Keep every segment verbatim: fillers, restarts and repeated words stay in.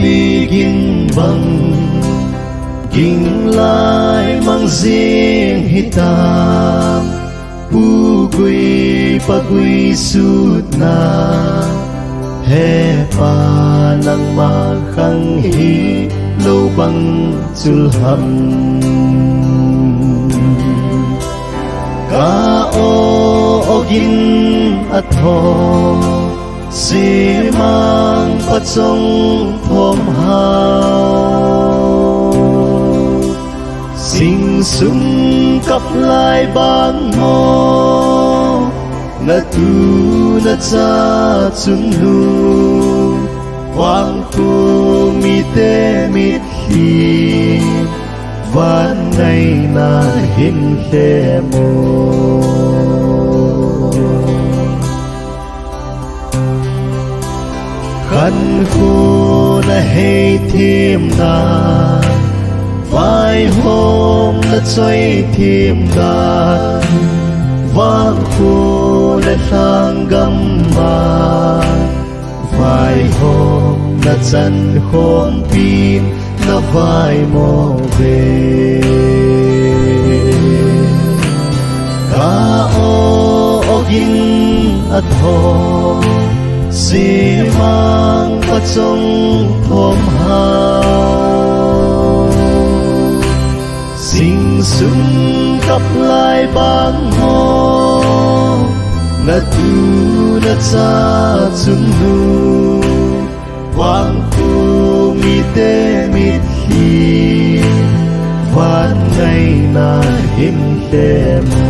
Ging bang, ging lai mang jing hitam, pu gui pa gui sutna, he pa nangma khang hilou bang chul ham. Ka o ogin atho, simang pachong thom hao. Sing sum kap lai bang mo, na tu na cha chun nu, vang khu mite mitlhi, van ngaina hin hle mo. Khan khu na hei thim dan, vaihom na choi thim dan, vang khu na thang gam ma, vaihom na chan khom pin na vai mo ve. Ka o ogin atho, simang pachong thom hao. Sing sum kap lai bang mo, na tu na cha chun nu, vang khu mite mitlhi, van ngaina hin hle mo.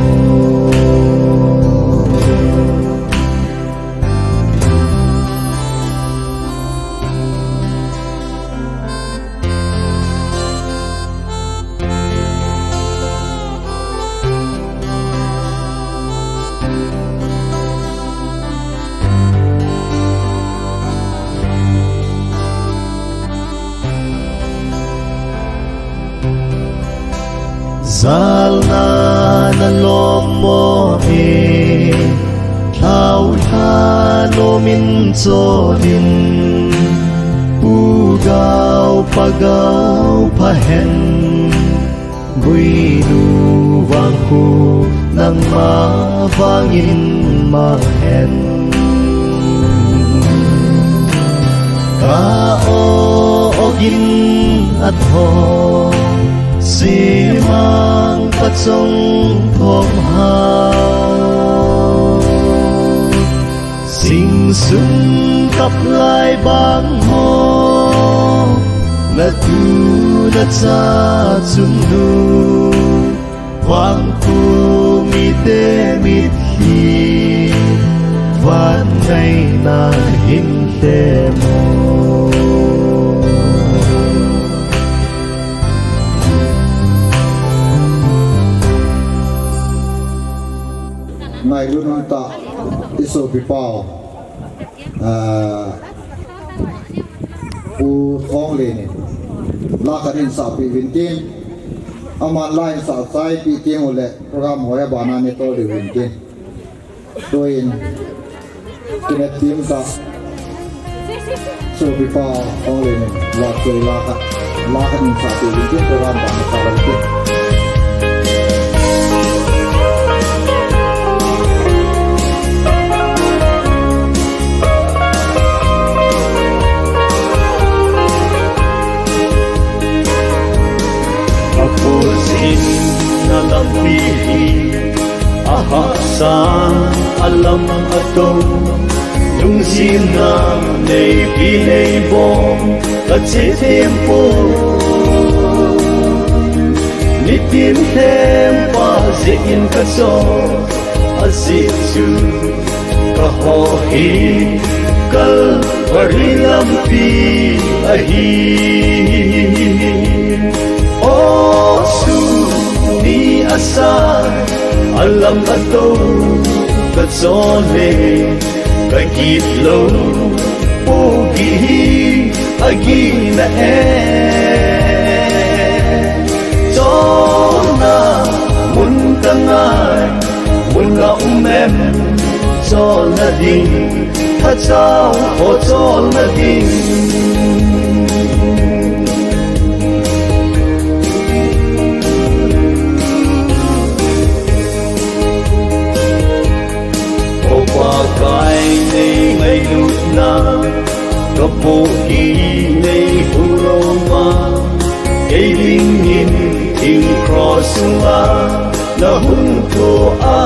Jalna na lom mo e, thao tha lom in cho din, pu gao pa gao pha hen, gui nu vang khu nangma vang in ma hen. Ka o ogin atho, simang pachong thom hao. Sing sum kap lai bang mo, na tu na cha chun nu, vang khu mite mitlhi, van ngaina hin hle mo. Ngailut tah, i sopi pau, ah, Pu Thonglen in la khat in sahpeh uvin tin, aman la in sah chai peh teng uleh program hoi a bana ni tol diu vin tin. Tuin kinep tah, sopi pau Thonglen in la choi la khat, la khat in sahpeh uvin tin, program bana sa uvin tin. Apo sin na lampi hi, ahahsa alam ato, lungsimna neipi neibom, kache thempon, nitin lhempa jeh in kacho, ajeh chu kaho hi Calvary lampi ahi. O su ni asa, alam ato, kacho le, kagit lou, pu gih hi, agihna e. Cholna mun ka ngai, mun a um em, cholna ding, thachau ho cholna ding. Ei dingin thing cross sunga na hung thua,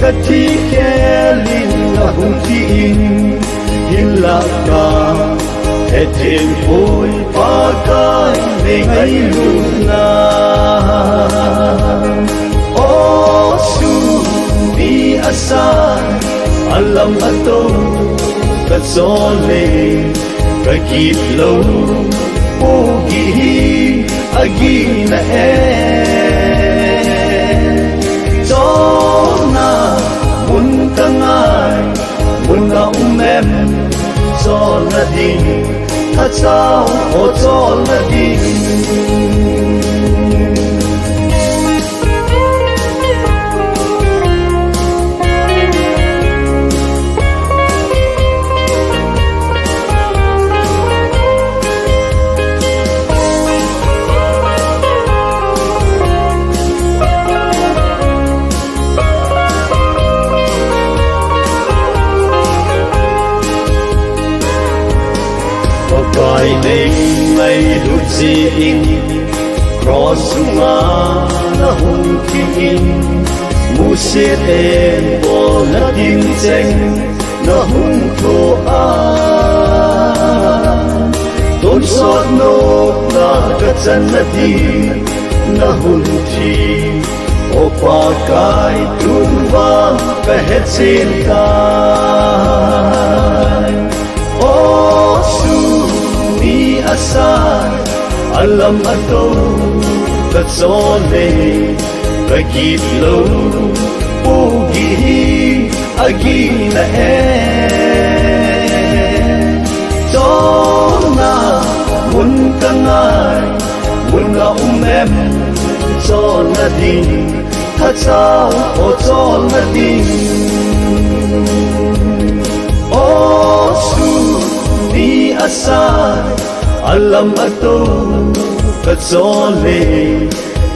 ka thi khel in na hung thi in, hinlah ka hethem poi Pakai nei ngailutna. O su mi a san, a lam a to ka chole, ka kit lou pohgih hi a gihna e. Chonna mun ka ngai, mun a um em cholna ding, a chau o cholna ding. Pakai nei ngailut jeh in, cross sunga na hung thi in, musit in bolna ding cheng na hung thua, tonsot nopna ka channa ding na hung thi. O Pakai, tun vang ka hechen tai. O su mi a san, a lam a to ka chole, ka kit lou pohgih hi a gihna e. Chonna mun ka ngai, mun a um em cholna ding, a chau o cholna ding. O su mi a san, a lam a to ka chole,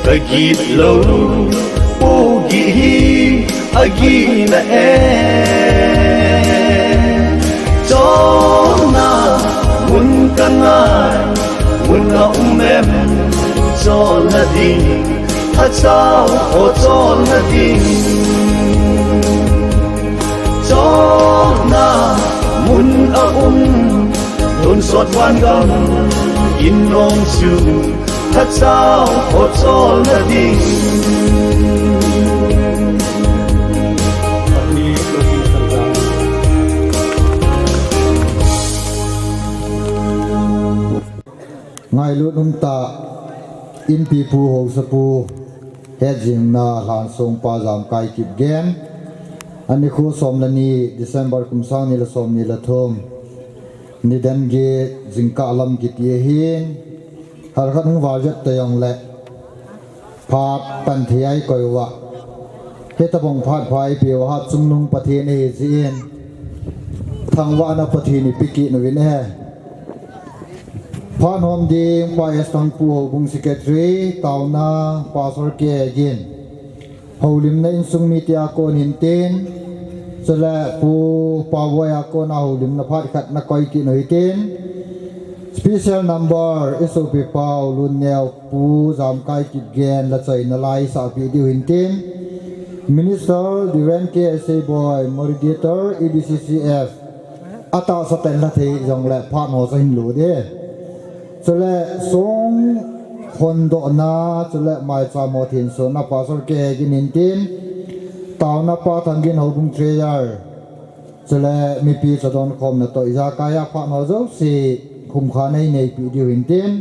ka kit lou pohgih hi a gihna e. Chonna mun ka ngai, mun a um em cholna ding, a chau o cholna ding. Chonna mun a um, tonsot vangam in nong chu, a chau o cholna ding. Ngailut umtah, Inpipu Haosapu, hetjingna Lhansong Pa Jamkai Kipgen. Anikho som le ni, December kum sang ni le som ni le thum. Nidan get jingkah lam kiti ahin. Halkhat hung val jep ta jongle, phat pan thei a i koi uva, hitabang phat pha i pe uva, Hatchungnung Pathen ahi jeh in, thangvahna Pathen i pe kit uvin ahi. Phat hom ding Pa S Thangpu, Houbung Secretary, taona Pastor K Hegin, houlimna insung mite a kon hin tin, chule Pu Paboi a kon a houlimna phat khat na koi kit u hitin, special number i sopi pau Lunneo Pu Jamkai Kipgen la choina la i sahpi diu hin tin, Minister Reverend K S A Boi, Moderator E B C C F, atahsa ten la thei jongle phat ho sa hin lut e. Chule song hondohna, chule maicham ho thensona Pastor K Hegin hin tin, taona Pa Thangin, Houbung Treasurer, chule mipi chadon khomna toh ijakai a phat ho jouse khumkha nei neipi diu hin tin.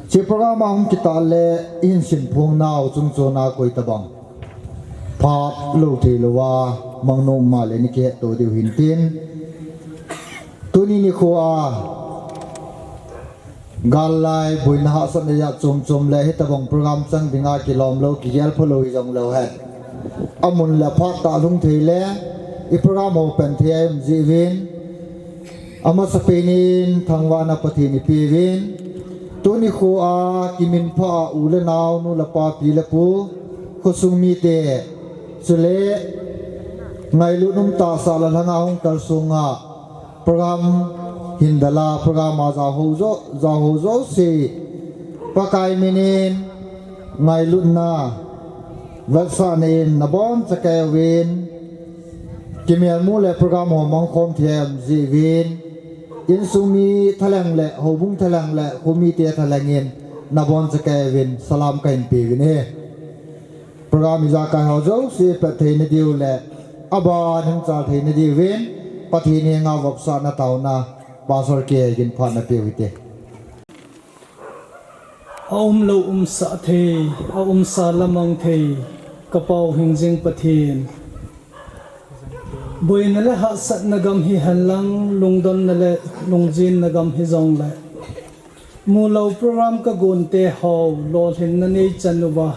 Hiche program a hung kitah le i hin simphong nau chungchon a koi tabang phat lou thei louva mang nom ma le nei kihet to diu hin tin. Tuni nikho a gal lai, boina hahsatna jat chom chom le hitabang program chang dinga kilom lou, kigel phalou hijongleu hen, amun le phat tah lhung thei le i program ho pan thei a i um jeh uvin, amasapen in thangvahna Pathen i pe uvin, tuni nikho a kiminphah a u le nao, nu le pa, pi le pu, khosung mite, chule ngailut umtah sah le lhanga hung kalsonga program Hindala program a jaho jo, jaho jouse, Pakai minin, ngailutna, vetsahna in nabonchauvin kauvin, kimelmu le program ho mangkhom them jeh uvin, insung mi thalheng le, houbung thalheng le, khomite thalheng in, nabonchauvin, salam kahin peuvin ahi. Program ijakai ho jouse pet theina diu le, aban hung chal theina diuvin, Pathen henga vopsahna taona, Pastor K. Gin phatna peu hite. Aumlou umsah thei, aumsa lamang thei, kapao hingjing Pathen. Boina le hahsatna gam hihen lang, lungdonna le lungjinna gam hijongle, mulou program kagonte ho, lolhinna neichan uva,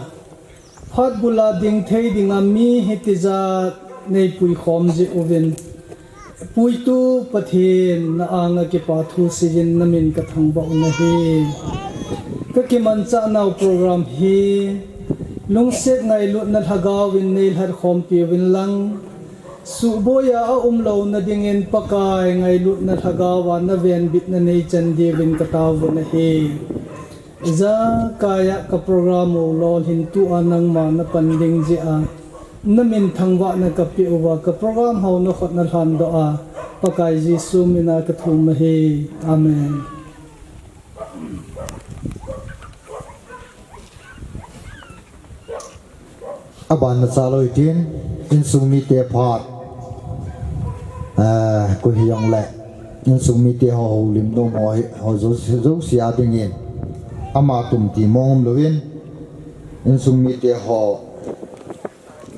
phat bula ding thei dinga mi hitijat neipui khom jeh uvin, puitu Pathen, na-anga kipa thu seijin namin kathangvah u ahi. Kakimanchah nau program hi, lungset ngailutna lhagao in neilhat khompi uvin lang, suhboiya aumlouna dingin Pakai ngailutna lhagaova navenbitna neichan diuvin katao u ahi. Ijakaiya ka program u lolhin tua nangma napan ding jeh a, namin thangvahna kapeh uva, ka program ho nakhut nalhandoh a, Pakai Jesu mina kathum ahi. Amen. Abanna chalou hitin, insung mite phat, eh, koi hijongle, insung mite ho houlim nom ho, ho jouse, jouse a dingin, ama tum ti mong umlouvin, insung mite ho,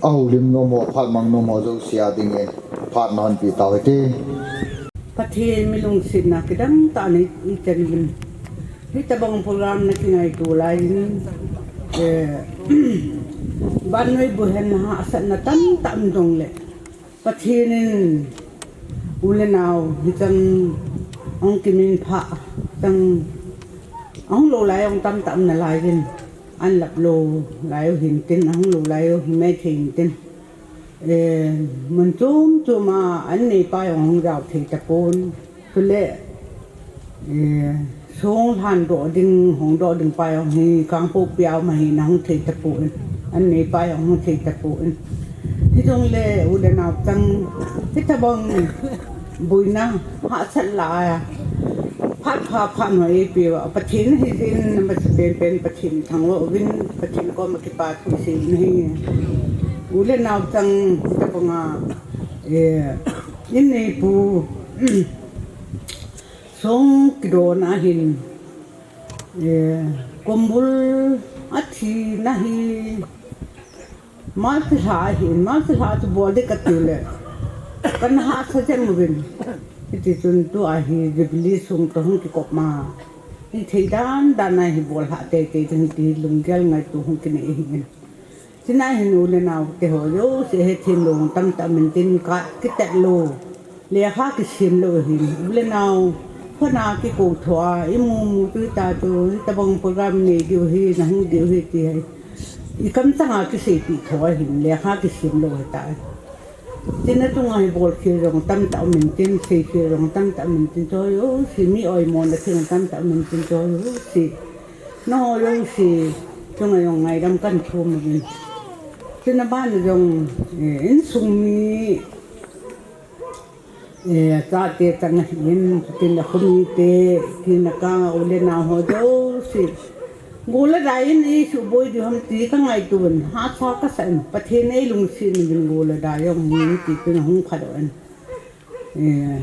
ahoulim nom ho, phat mang nom ho jouse a dingin, phat nahonpi tau hite. Pathen mi lungsetna kidang tah in ichan uvin. Hitobang program nakingaito laiyin, eh, vannoi boina hahsatna tamtah um jongle, Pathen in u le nao hichan ahung kiminphah, chang ahung lou lai jong tamtah um nalaiyin, ahin lap lou lai u hintin, ahung lou lai u himai thei hintin. Eh, mun chom chom a, an neipa jong hung jao thei tapon. Chule, eh, song lhandoh ding, hongdoh ding pa jong hi, Kangpokpi a um ahin ahung thei tapon. An neipa jong hung thei tapon. Hijongle, u le nao chang, hitobang boina hahsat lah a, phat pha phat hoi eipeuva, Pathen hijeh in, amasapen pen Pathen thangvah uvin, Pathen koma kipa thu sei u ahi. U le nao chang, hitobanga, eh, inneipu, song kidona hin, eh, kombul athina hi, March lha ahin, March lha chu bol ding kati le, kana hahsa jeng uvin. Hiti chun tua hi Jubilee sung toh hung kikop ma, hithei dan dan a hi bol lha teitei ding ti lunggel ngaito hung kinei ahin. Chuna hin u le nao te ho jouse hethem lou tamtah um intin, ka kitet lou, lekha kisem lou ahin, u le nao, phone a kikou tho a, imu mu tu ta tu, hitobang program nei diu ahi, nahung diu ahi ti hi, ikamchang a kiseipeh tho ahin, lekha kisem lou ahitai. Chuna chunga hi bolkhel jong tamtah um intin, seikhel jong tamtah um intin, chu jouse mi oimona thei tamtah um intin, chu jouse, nangho jouse chunga jong ngaidam kahin thum uvin. Chuna bana jong, eh, insung mi, eh, chate chang ahin, chutengle khomite, tina kanga u le nao ho jouse, gol le dai in eisuboi diu ham ti kangaito uvin, hahsa kasa in, Pathen in eilungset uvin, gol le dai jong hin ti chun ahung phadoh in. Eh,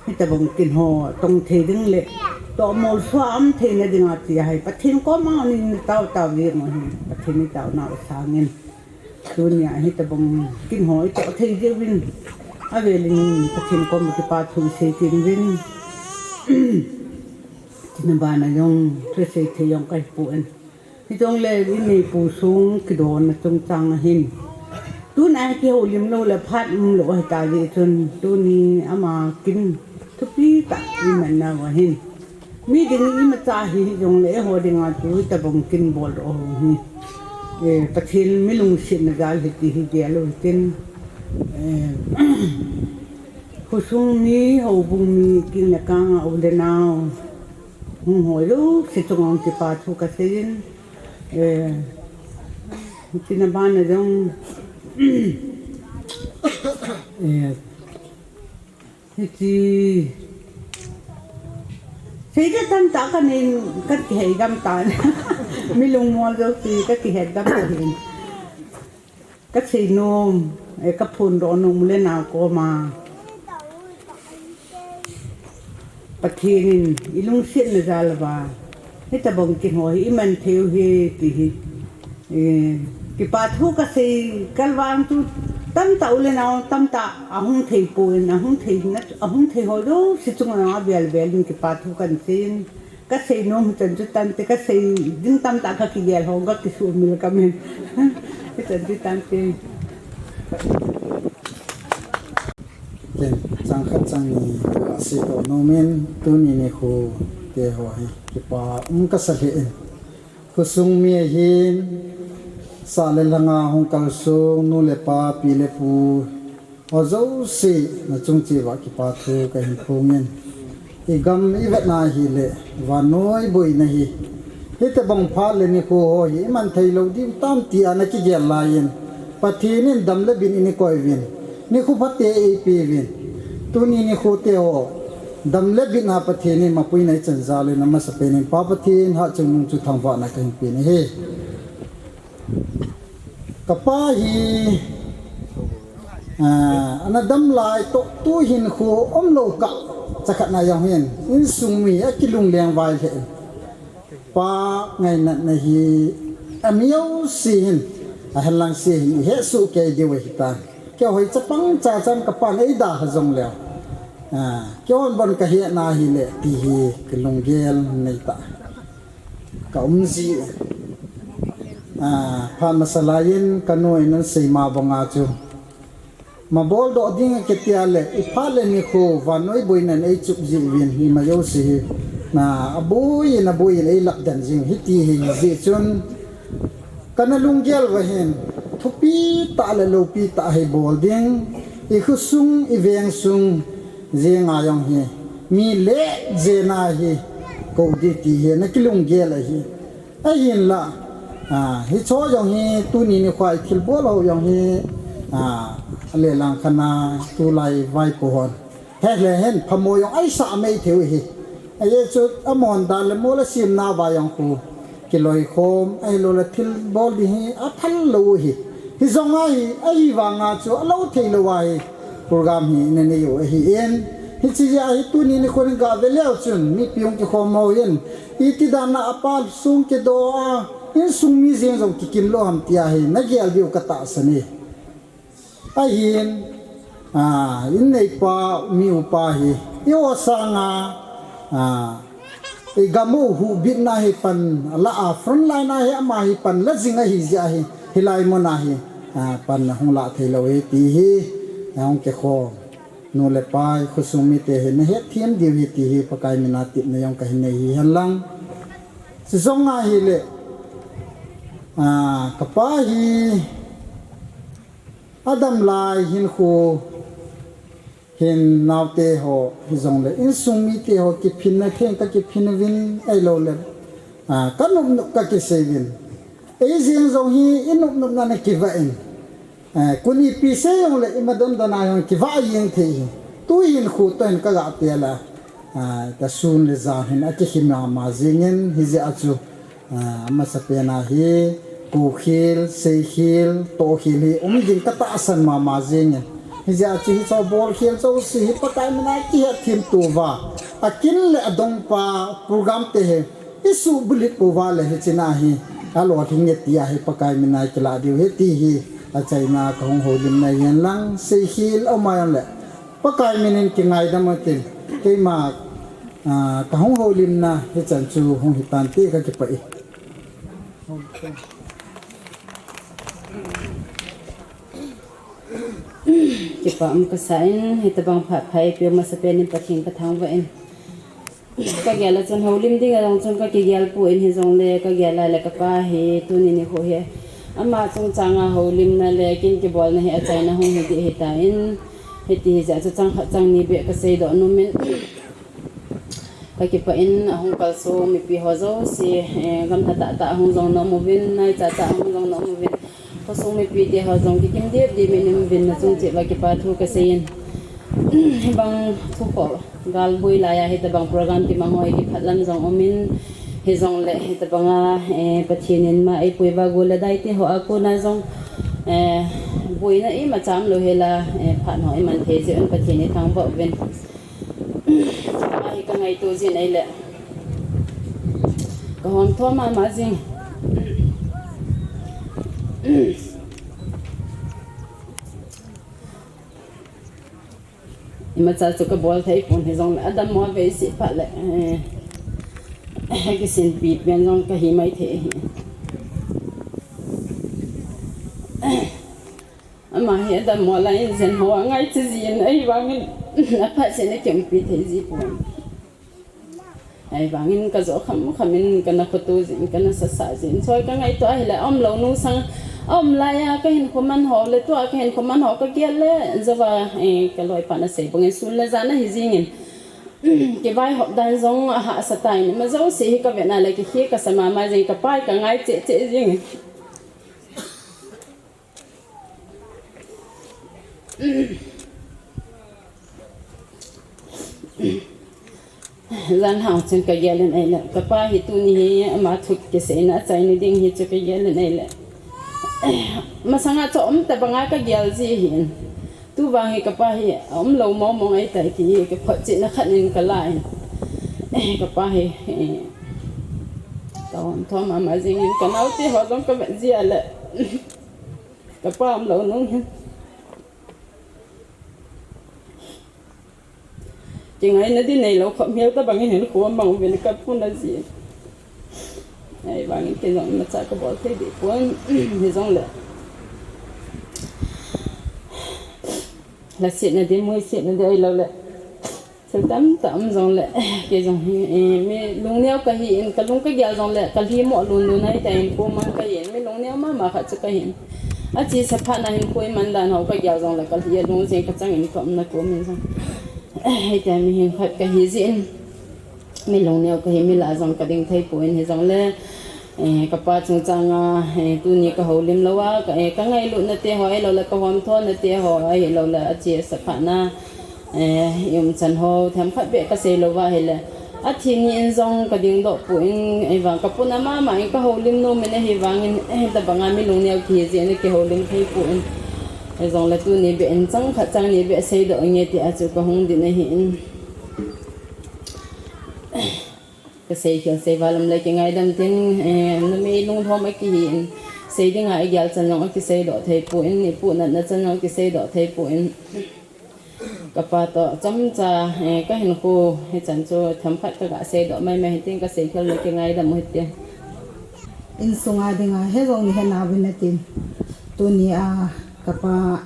hitobang kin ho tong thei ding le, tohmolso a um theina dinga ti ahi, Pathen koma nina tao tao jeng u ahi, Pathen itaona u sangin. Tunia hitobang kin ho itoh thei jeh uvin, avelin Pathen koma kipa thu isei kit uvin. Chuna bana jong thusei thei jong kahipon. Hijongle inneipu song kidona chungchang ahin, tuna kihoulim lou le phat umlou ahita jeh chun, tuni ama kin thupi tah imanna u ahin, mi ding imacha hi hijongle eiho dinga chu hitobang kin boldoh ho hi, eh, Pathen mi lungsetna jal ahi ti hi gel u hitin, eh, Khosung mi, houbung mi, kin le kang a u le nau, hung hoi jouse chunga kipathu kaseiyin, eh, tina bana jong, eh, hiche, seida tamtah kanei, kakihei gam tan. Mi lungmol jouse kakihet gam tan. Kasei nom, eh, kaphondoh nom u le nau koma, Pathen in ilungsetna jal uva, hitobang kin ho hi iman thei u hi ti hi, eh, kipathu kasei kalvang chu tamtah u le nau tamtah ahung thei pon, ahung thei na, ahung thei ho jouse chunga avel vel in kipathu kahin seiyin. Kasei nom chan chu tante, kasei ding tamtah kakigel ho kakisuhmil kamin. Chan chu tante. Ken, chang khat chang ni kasei to nomin, tuni nikho te ho hi kipa um kasa lheh in. Khosung mi ahin, sah le lhanga hung kalsong, nu le pa, pi le pu, ho jouse, nachung cheh uva kipathu kahin phongin. Igam ivetna hile, vannoi boina hi. Hitobang phat le nikho ho hi, iman thei lou diu tam tia nakigel laiyin. Pathen in dam le bin eikoi uvin. Nikho phate eipe uvin. Tuni nikho te ho, dam le bin a Pathen in mapuina ichan jal in amasapen in Pa Pathen hatchungnung chu thangvahna kahin pe ahi. Kapa hi, ah, ana dam lai toh tu hin kho umlou kah, chakhat na jong hin, insung mi akilungleng vai lheh in. Pa ngainatna hi, ami jouse hin, ahenlang se hin, ihet soh kei diu ahitan. Keiho hi chapang cha chan kapan eida kha jongleu. Ah, keihon bon kahetna hile, ti hi, kalunggel nei tah. Ka um ji. Ah, phat masa laiyin kanu in ahin sei ma banga chu. Mabol doh ding kiti a le, iphat le nikho, vannoi boina in eichup ji uvin hi ma jouse hi. Na, aboi in, aboi in eilap den jing hi ti hi jeh chun. Kana lunggel uva hin, thupi tah le loupi tah hi bol ding, ikhosung, ivengsung, jenga jong hi, mi le jena hi, kou ding ti hi, nakilunggel ahi. Ahinla, ah, hicho jong hi, tuni nikho a ithilbol ho jong hi, ah, alelang khana, tulai vaipo hon. Hile hin, phamo jong eisah mei thei u hi. Ajeh chu, amahon dan le mol asemna uva jong khu. Kiloikhom, ahilouleh thilbol ding hi, aphal lou u hi. Hijong a hi, ahivanga chu, alou thei lou a hi. Program hi, nanei u ahin. Hiche jeh a hi tuni nikho in gave leu chun, mipi hung kikhom ho hin. Iti dan a apa sung kidoh a, insung mi jeng jong kikim lou ham tia hi, nagel diu katahsan e. Ahin, ah, inneipa, mi upa hi, eiho sanga, ah, igam u huhbitna hi pan la a, front line a hi ama hi pan la jing ahi jeh a hi, hilai mun a hi, ah, pan hung la thei lou hi ti hi, ah, hung kikhom. Nu le pa, khosung mite hi, nahet them diu hi ti hi, Pakai mina tepna jong kahin nei hi henlang. Chujong ahile, ah, kapa hi, adam lai hin khu hin naote ho, hijongle insung mite ho kiphinna theng kakiphin uvin ahilouleh, ah, kanop nop kakisei uvin. Eijeng jong hi inop nopna na kivah in. Ah, kun ipi sei jongle ima don don a jong kivah jeng thei hi. Tu hin khu toh hin kaga tel a, ah, kasun le jan hin akikhim mama jeng in hijeh a chu. Ah, amasapen a hi, kokhel, seikhel, tohkhel hi, um ding katahsan mama jeng in. Hijeh a chu hicho bolkhel jouse hi, Pakai mina kihet them to uva. Akin le adongpa program te hi, isuh bulhit pouva le hiche na hi, alolhing e tia hi, Pakai mina kilah diu hi ti hi, achaina kahung houlimna hi henlang, seikhel, aum a jongle. Pakai minin kingaidam utin, keima, ah, kahung houlimna hichan chu hung hitante kakipah e. Kipa um kasa in, hitobang phat pha eipeu masapen in Pathen kathangvah in. Kagel a chun houlim ding a jong chun kakigel poi hijongle, kagel a le kapa hi, tuni nikho hi. Ama chungchang a houlimna le kin kibolna hi achaina hung hi ding ahitan. Hiti hi jeh a chu chang khat chang ni beh kasei doh nom in. Kakipah in ahung kalsong mipi ho jouse, eh, gamla tah tah ahung jong nom uvin, naicha tah ahung jong nom uvin. Khosung mipi te ho jong kikim dip dip in um uvin, nachung cheh uva kipa thu kasei in. Hibang thu kho gal boi laiya hitabang program kimang ho hi kiphat lam jong um in, hijongle hitabanga, eh, Pathen in ama eipui uva gol le dai te ho a kona jong, eh, boina imacha umlou hela, eh, phat ho iman thei jeh un Pathen ithangvah uvin. Ama hi kangaito jin ahile kahom tho mama jing. Imacha chu kabol thei pon hijongle adammo vei seh phat le, eh, kisinpi pen jong kahi mai thei ahi. Ama hi adammo lai in jen ho angaicha jin ahivangin aphat seh in akiumpi thei ji pon. Ahivangin kajo kham kham in kana khoto jin, kana sasa jin. Choi kangaito ahile aumlou nung sang, aum laiya kahinkho man ho le tua kahinkho man ho kagel le jouva, eh, kaloipan asei bangin sun le jan ahi jingin. Kivaihop dan jong ahahsa tan, ima jouse hi kavet na le kikhel kasa mama jing, kapa hi kangai cheh cheh jingin. Jan hao chun kagel in ahile, kapa hi tuni hi ama thu kiseina achaina ding hi chu kagel in ahile, masanga chu aum tabanga kagel ji ahin. Tuvang hi kapa hi aumlou mong mong ahitai ti hi kaphotchetna khat in kala in. Kapa hi, eh, kahom tho mama jingin kanaote ho jong kavet jia le kapa aumlou nung hin kingaina ding neilou khop hel tabangin hinkho amang uvin kapuna ji. Ahivangin kei jong imacha kabol thei deh pon, hijongle lhasetna ding, muisetna ding ahiloule thil tamtah um jongle, kei jong hi, eh, mi lungneo kahin, kalung kagel jongle kalhi mo lun lun ahitai, hinkho mang kahin, mi lungneo mama khat chu kahin. Achesa phatna hinkho iman dan ho kagel jongle kalhi alung jeng kachang in kaumna kom in jong, hitia mihem khat kahi jeh in mi lungneo kahi, mi lah jong kading thei pon hijongle, eh, kapa chungchanga, eh, tuni kahoulim louva, ka, eh, kangailutna te ho ahiloule kahom thona te ho ahiloule achesa phatna, eh, iumchan ho themkhat beh kasei louva ahile, athi ni in jong kadingdoh pon, ahivang kapuna mama in kahoulim nom in ahivangin, eh, tabanga mi lungneo kihi jeh in kihoulim thei pon. Hijongle tuni beh in chang khat chang ni beh seidoh inge tia chu kahung din ahin. Kasei khel sei val umle kingaidam tin, eh, numei lunglhom akihin, sei dinga igel chan jong akiseidoh thei pon, ipu natna chan jong akiseidoh thei pon. Kapa toh chomcha, eh, kahinkho hichan chu themkhat kaga seidoh maimai hitin, kasei khel le kingaidam u hite. Insunga dinga hijong ni hena uvin natin, tunia kapa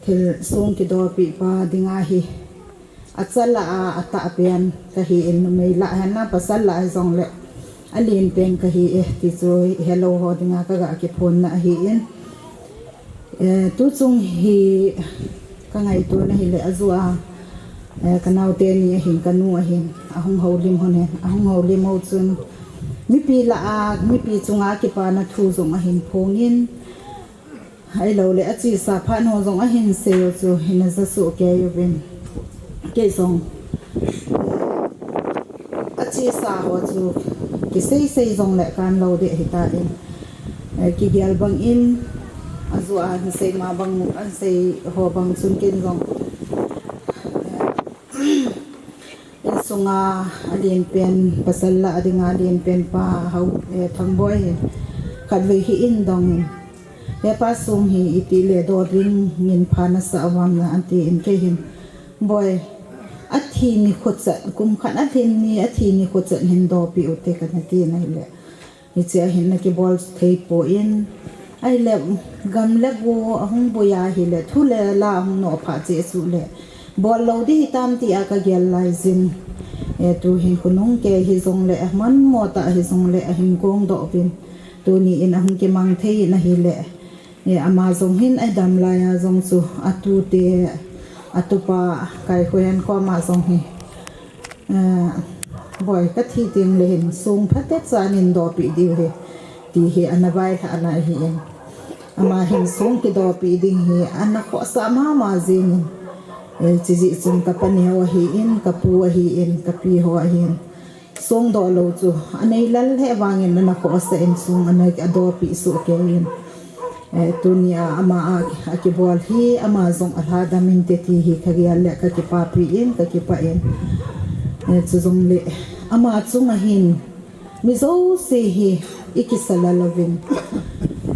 thil song kidopeh pa dinga hi, achal lah a atahpen kahin, numei lah henlang pasal lah hijongle alen pen kahi e ti chu helou ho dinga kaga kiphonna ahin. Eh, tuchung hi kangaitona hile ajoa, eh, kanaote ni ahin, kanu ahin, ahung houlim hon in, ahung houlim ho chun mipi lah a, mipi chunga kipana thu jong ahin phongin, ahiloule achesa phat ho jong ahin seiyu chu hina ja soh kei uvin. Kei jong achesa ho chu kisei sei jongle kanlou deh ahitan, eh, kigel bangin, ajoa ahin sei ma bang, ahin sei ho bang chun ken jong, eh, insunga alen pen, pasal lah a dinga alen pen pa hou, eh, Thangboi hin khatvei hi in dongin, hepa song hi itile do dingin pha nasah uvam na atin, kei hin, Boi, athi nikho chan, kum khat alhin ni athi nikho chan hin dopeh ute kana tin ahile, hichea hin nakibol thei pon, ahile gam le go ahung boi ahile thu le la ahung nophah cheh suh le bollou ding hitam tia kagel laijin, eh, tuhin khonung kei hijongle, manmo tah hijongle ahin kongdoh uvin, tuni in ahung kimang thei in ahile, eh, ama jong hin adam laiya jong chu atute Atupa Kaikhohen koma jong hi, eh, boi, kathi teng le hin song phatecha neidopi diu ahi, ti hi ana vailhah ana ahin. Ama hin song kidopi ding hi ana khohsah mama jingin. Eh, chujeh chun kapa neo ahin, kapu ahin, kapi ho ahin. Song doh lou chu anei lal lheh vangin ana khohsah in song ana adopi soh kei in. Eh, tunia ama a, akibol hi ama jong alhadam inte ti hi kagel le kakipapi in, kakipah in. Eh, chujongle ama chunga hin mi jouse hi ikisa lal uvin.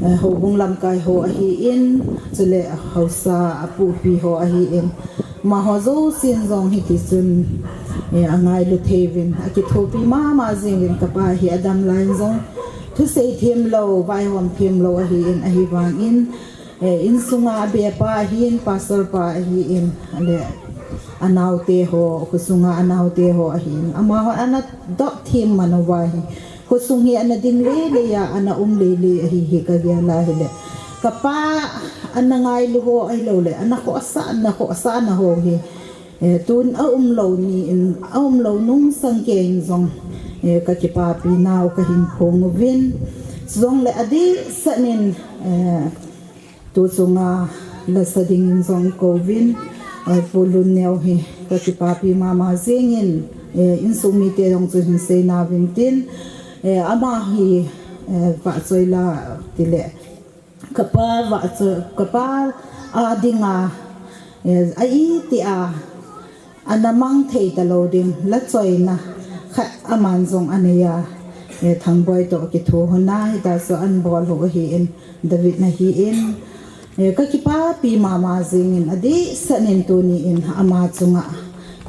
Eh, houbung lamkai ho ahin, chule haosa apupi ho ahin. Amaho jousen jong hitichun, eh, angailu thei uvin, akithopi mama jingin kapa hi adam laiyin jong thusei themlou, vaihom themlou ahin, ahivangin, eh, insunga abepa ahin, pastor pa ahin, le anaote ho, khosunga anaote ho ahin. Amaho ana doh them man uva hi, khosung hi ana ding lele a, ana um lele ahi hi kagel a hile. Kapa ana ngailu ho ahilouleh ana khohsah, ana khohsah na ho hi, eh, tun aumlou ni in, aumlou nung sangkei in jong, eh, kakipapi nau kahin phong uvin. Chujongle adehset in, eh, tu chunga lasa dingin jong ikouvin, eh, Pu Lunneo hi kakipapi mama jingin, eh, insung mite jong chu hin seina uvin tin, eh, ama hi, eh, vahchoi la tile, kapa vahchoi, kapa a dinga, eh, a itia ana mang thei talou ding, lachoina khat aman jong anei a, eh, Thangboi toh kithohon a, hita chu anabol u ahin, David na ahin, eh, kakipapi mama jingin adehset in tuni in ama chunga,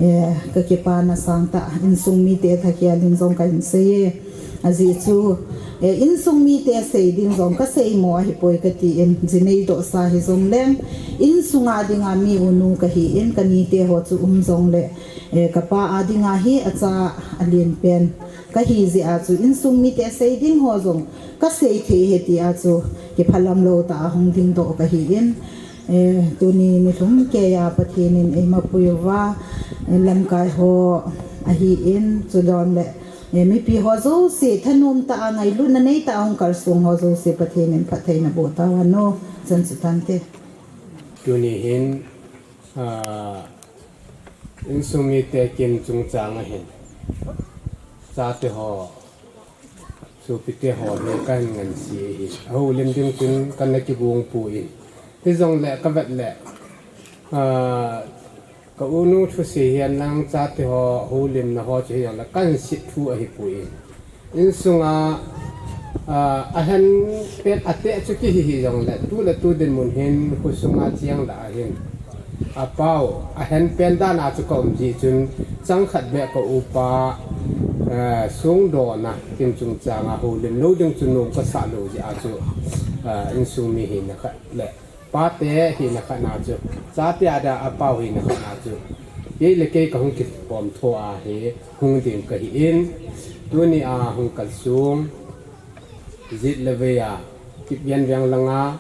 eh, kakipana sangtah, insung mite thakhel in jong kahin sei e. Ajeh chu, eh, insung mite sei ding jong kasei mo ahipoi katin, jinei dohsa hijongleng, insunga dinga mi unu kahin, kanite ho chu um jongle, eh, kapa a dinga hi acha alen pen kahi jeh a chu, insung mite sei ding ho jong kasei thei e tia chu, kiphalam lou tah a hung dingdoh kahin, eh, tuni nilhum keiya Pathen in eima pui uva, eh, lamkai ho ahin, chujongle, eh, mipi ho jouse, thanom tah a ngailutna nei tah a hung kalsong ho jouse Pathen in phattheina boh tauhen o, chan chu tante. Tuni hin, ah, insung mite kin chungchang a hin, chate ho, sopite ho hi kahin ngansi ahi. Ahoulim ding chun kana kigong poi. Hijongle kavet le, ah, ka unu thusei hihen lang chate ho houlimna ho chu hijongle kahin sit thu ahipoi. Insunga, ah, ahen pen ateh chu kihi hijongle, tu le tu dinmun hin khosunga cheng lah a hin, apao, ahen pen dan a chu kaum jeh chun, chang khat beh ka upa, ah, songdohna kin chungchang a houlim lou ding chu nom kasah lou jeh a chu, ah, insung mi hina khat le pate hina khat na chu, chate a dia apao hina khat na chu, kei le kei kahung kikhom tho a hi hung ding kahin, tuni a hung kalsong, jet le vei a, Kipgen veng langa,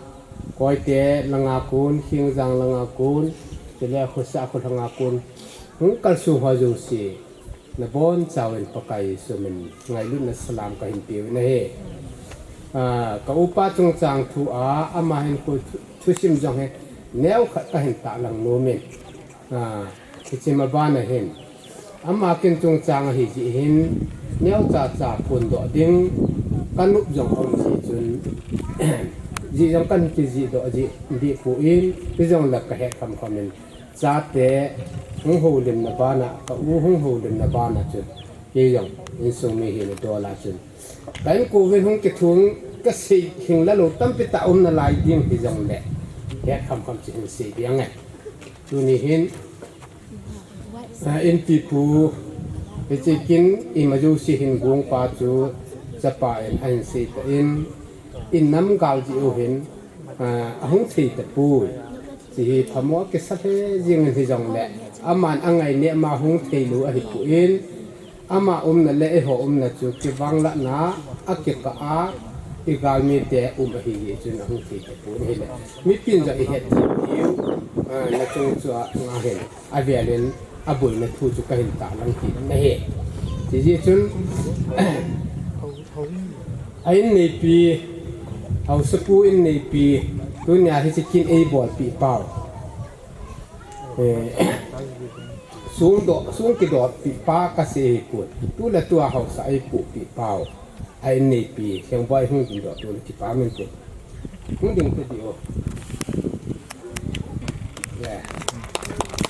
Koite langa kon, Khengjang langa kon, chule khosa kholhanga kon hung kalsong ho jouse, nabonchauvin Pakai Jesu min ngailutna salam kahin peuvin ahi. Ah, ka upa chungchang thu a, ama hin khu thu, thusim jong hi neokhat kahin tahlang nomin. Ah, hiche ma bana hin, ama kin chungchang ahi jeh hin, neocha cha phondoh ding kanop jong aum jeh chun, jih jong kahin kijihdoh jeh deh poi, hijongle kahet khamkham in, chate hung houlimna bana, ka u hung houlimna bana chun, kei jong insung mi hina dol a chun, ka inkouvin hung kithung, kasei hing la lou tampi tah um nalai ding hijongle, het khamkham chu hin sei ding ange. Tuni hin, ah, inpipu, hiche kin ima jouse hin gongpa chu chapa in ahin sei tan, in nam gal jeh u hin, ah, ahung thei tapoi. Hiche hi phamo kisa lheh jengin hijongle, aman angaineh ma hung theilou ahipoi, ama umna le eiho umna chu kivanglatna a kikah a, igalmite um ahi jeh chun ahung thei tapon ahile, mipin jong ihet thei diu, Ah, nachung chu a, nga hin, avelin, aboina thu chu kahin tahlang kit nahi. Tijeh chun, a inneipi, Haosapu inneipi, tunia hiche kin eibolpeh pau. Eh, sung do, sung kidopeh pa kasei hipon. Tule tua haosa eipohpeh pau. A inneipi, Sengboi hung dingdoh tule kipah mente. Hung ding tadih o. Le.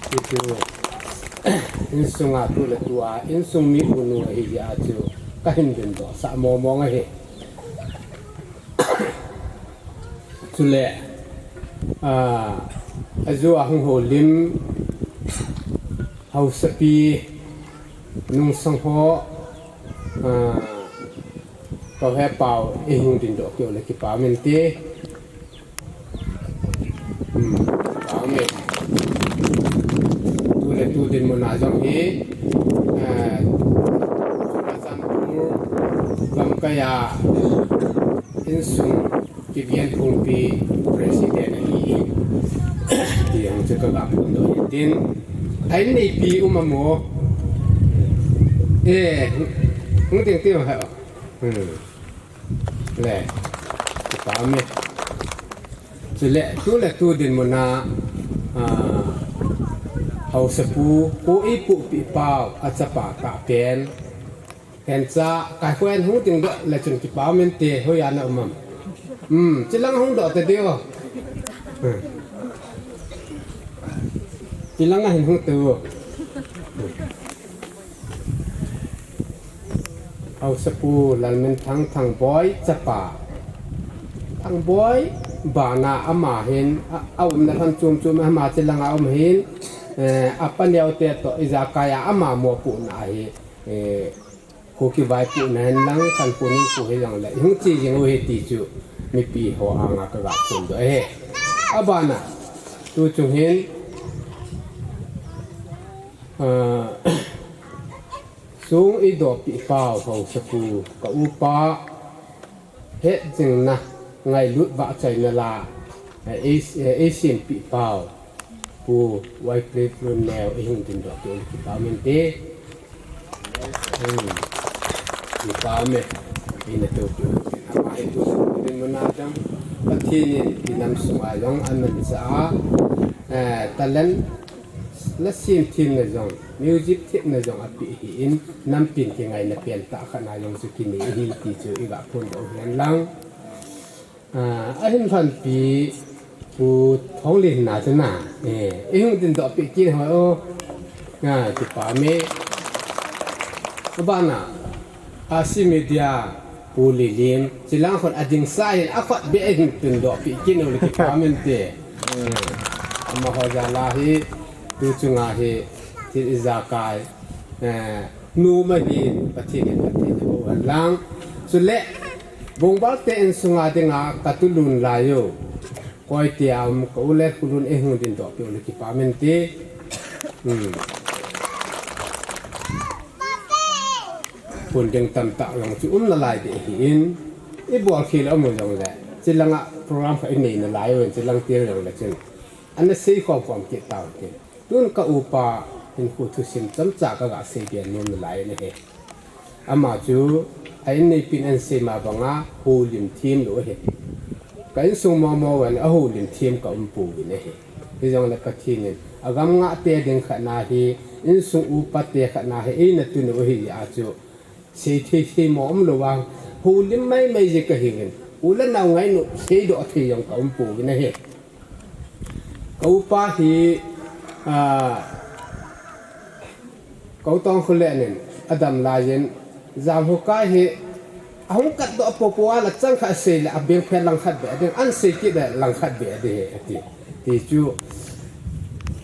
Hichu, insunga tule tua, insung mi unu ahijeh a chu, kahin dingdoh sah mong mong ahi. Chule, ah, ajou a hung houlim, Haosapi, nungsang ho, ah, kahe pau, eihung dingdoh keu le kipah mente. Hmm, kipah me. Tule tu dinmun a jong hi, ah, Churachandpur, gamkai a, insung, Kigen Phungpi president ahi. Ti jong chu kaga phondoh in tin. A inneipi um am o. Eh, hung ding tio he. Hmm. Le. Kipah me. Chule, tule tu dinmun a, ah, Haosapu, kho eipohpeh pau, achapa tahpen. Hencha, kakhuen hung dingdoh le chun kipah mente, hoiya na um am. Hmm, chilang hung doh tadih o. Hmm. Chilang a hin hung teo. Haosapu Lalminthang, Thangboi chapa. Thangboi bana ama hin, a, aumna lhon chom chom ama chilanga um hin, eh, apa neote toh ijakai a ama mopohna ahi, eh, Kho kivaipohna hen lang, khankho nungkho hijongle, ihung che jing u ahi ti chu, mipi ho anga kaga phondoh ahi. Abana, tuchung hin, ah, sung eidohpeh pau Haosapu, ka upa, hetjingna, ngailut vahchoina la, eh, ei, eh, eisempeh pau. Pu Wycliffe Lunneo, eihung dingdoh keu le kipah mente. Hmm. Kipah me. Eina toupeh u. Ama hi tu dinmun a jong, Pathen in inam sunga jong amanchah a, eh, talent, la semthemna jong, music themna jong apeh ahin, nampin kingaina pen tah khat na jong chu kinei ahi ti chu iga phondoh u hen lang. Ah, ahin lhonpi Pu Thonglen na chu na. Eh, eihung dingdoh peh kit hoi o. Ah, kipah me. Abana, Asi Media, Pu Lilim, chilang khun adingsa hin akhut beh eihung dingdoh peh kit u le kipah mente. Eh, amaho jal a hi, tuchunga hi, thil ijakai, eh, nom ahin, Pathen in phatthei naboh hen lang. Chule, Bongbal te insunga dinga katulun lai u. Koitea um ka u le Kholun eihung dingdoh peh u le kipah mente. Hmm. Phon ding tamtah jong chu um nalai ding ahin. Ibolkhel a um u jongle, chilanga program khat inei nalai u, chilang tir jongle chun. Ana sei khom khom kit tau tin. Tun ka upa hinkho thusim chomcha kaga seibe nom nalai in ahi. Ama chu a inneipin ahin sei ma banga houlim them lou ahi. Ka insung momo uva ahoulim them ka um pouvin ahi. Hijongle Pathen in agam ngahte ding khat na hi, insung upa te khat na hi eina tun u ahi jeh a chu, seithei thei mo umlouva, houlim maimai jeh kahiuvin, u le nao ngailutna seidoh thei jong ka um pouvin ahi. Ka upa hi, ah, ka u Tongkholen in adam laiyin, Jamhokai hi ahung katdoh popo a la chang khat asei le abengphet langkhat beh ding, ahin sei kit le langkhat beh ding ahi ati. Ti chu,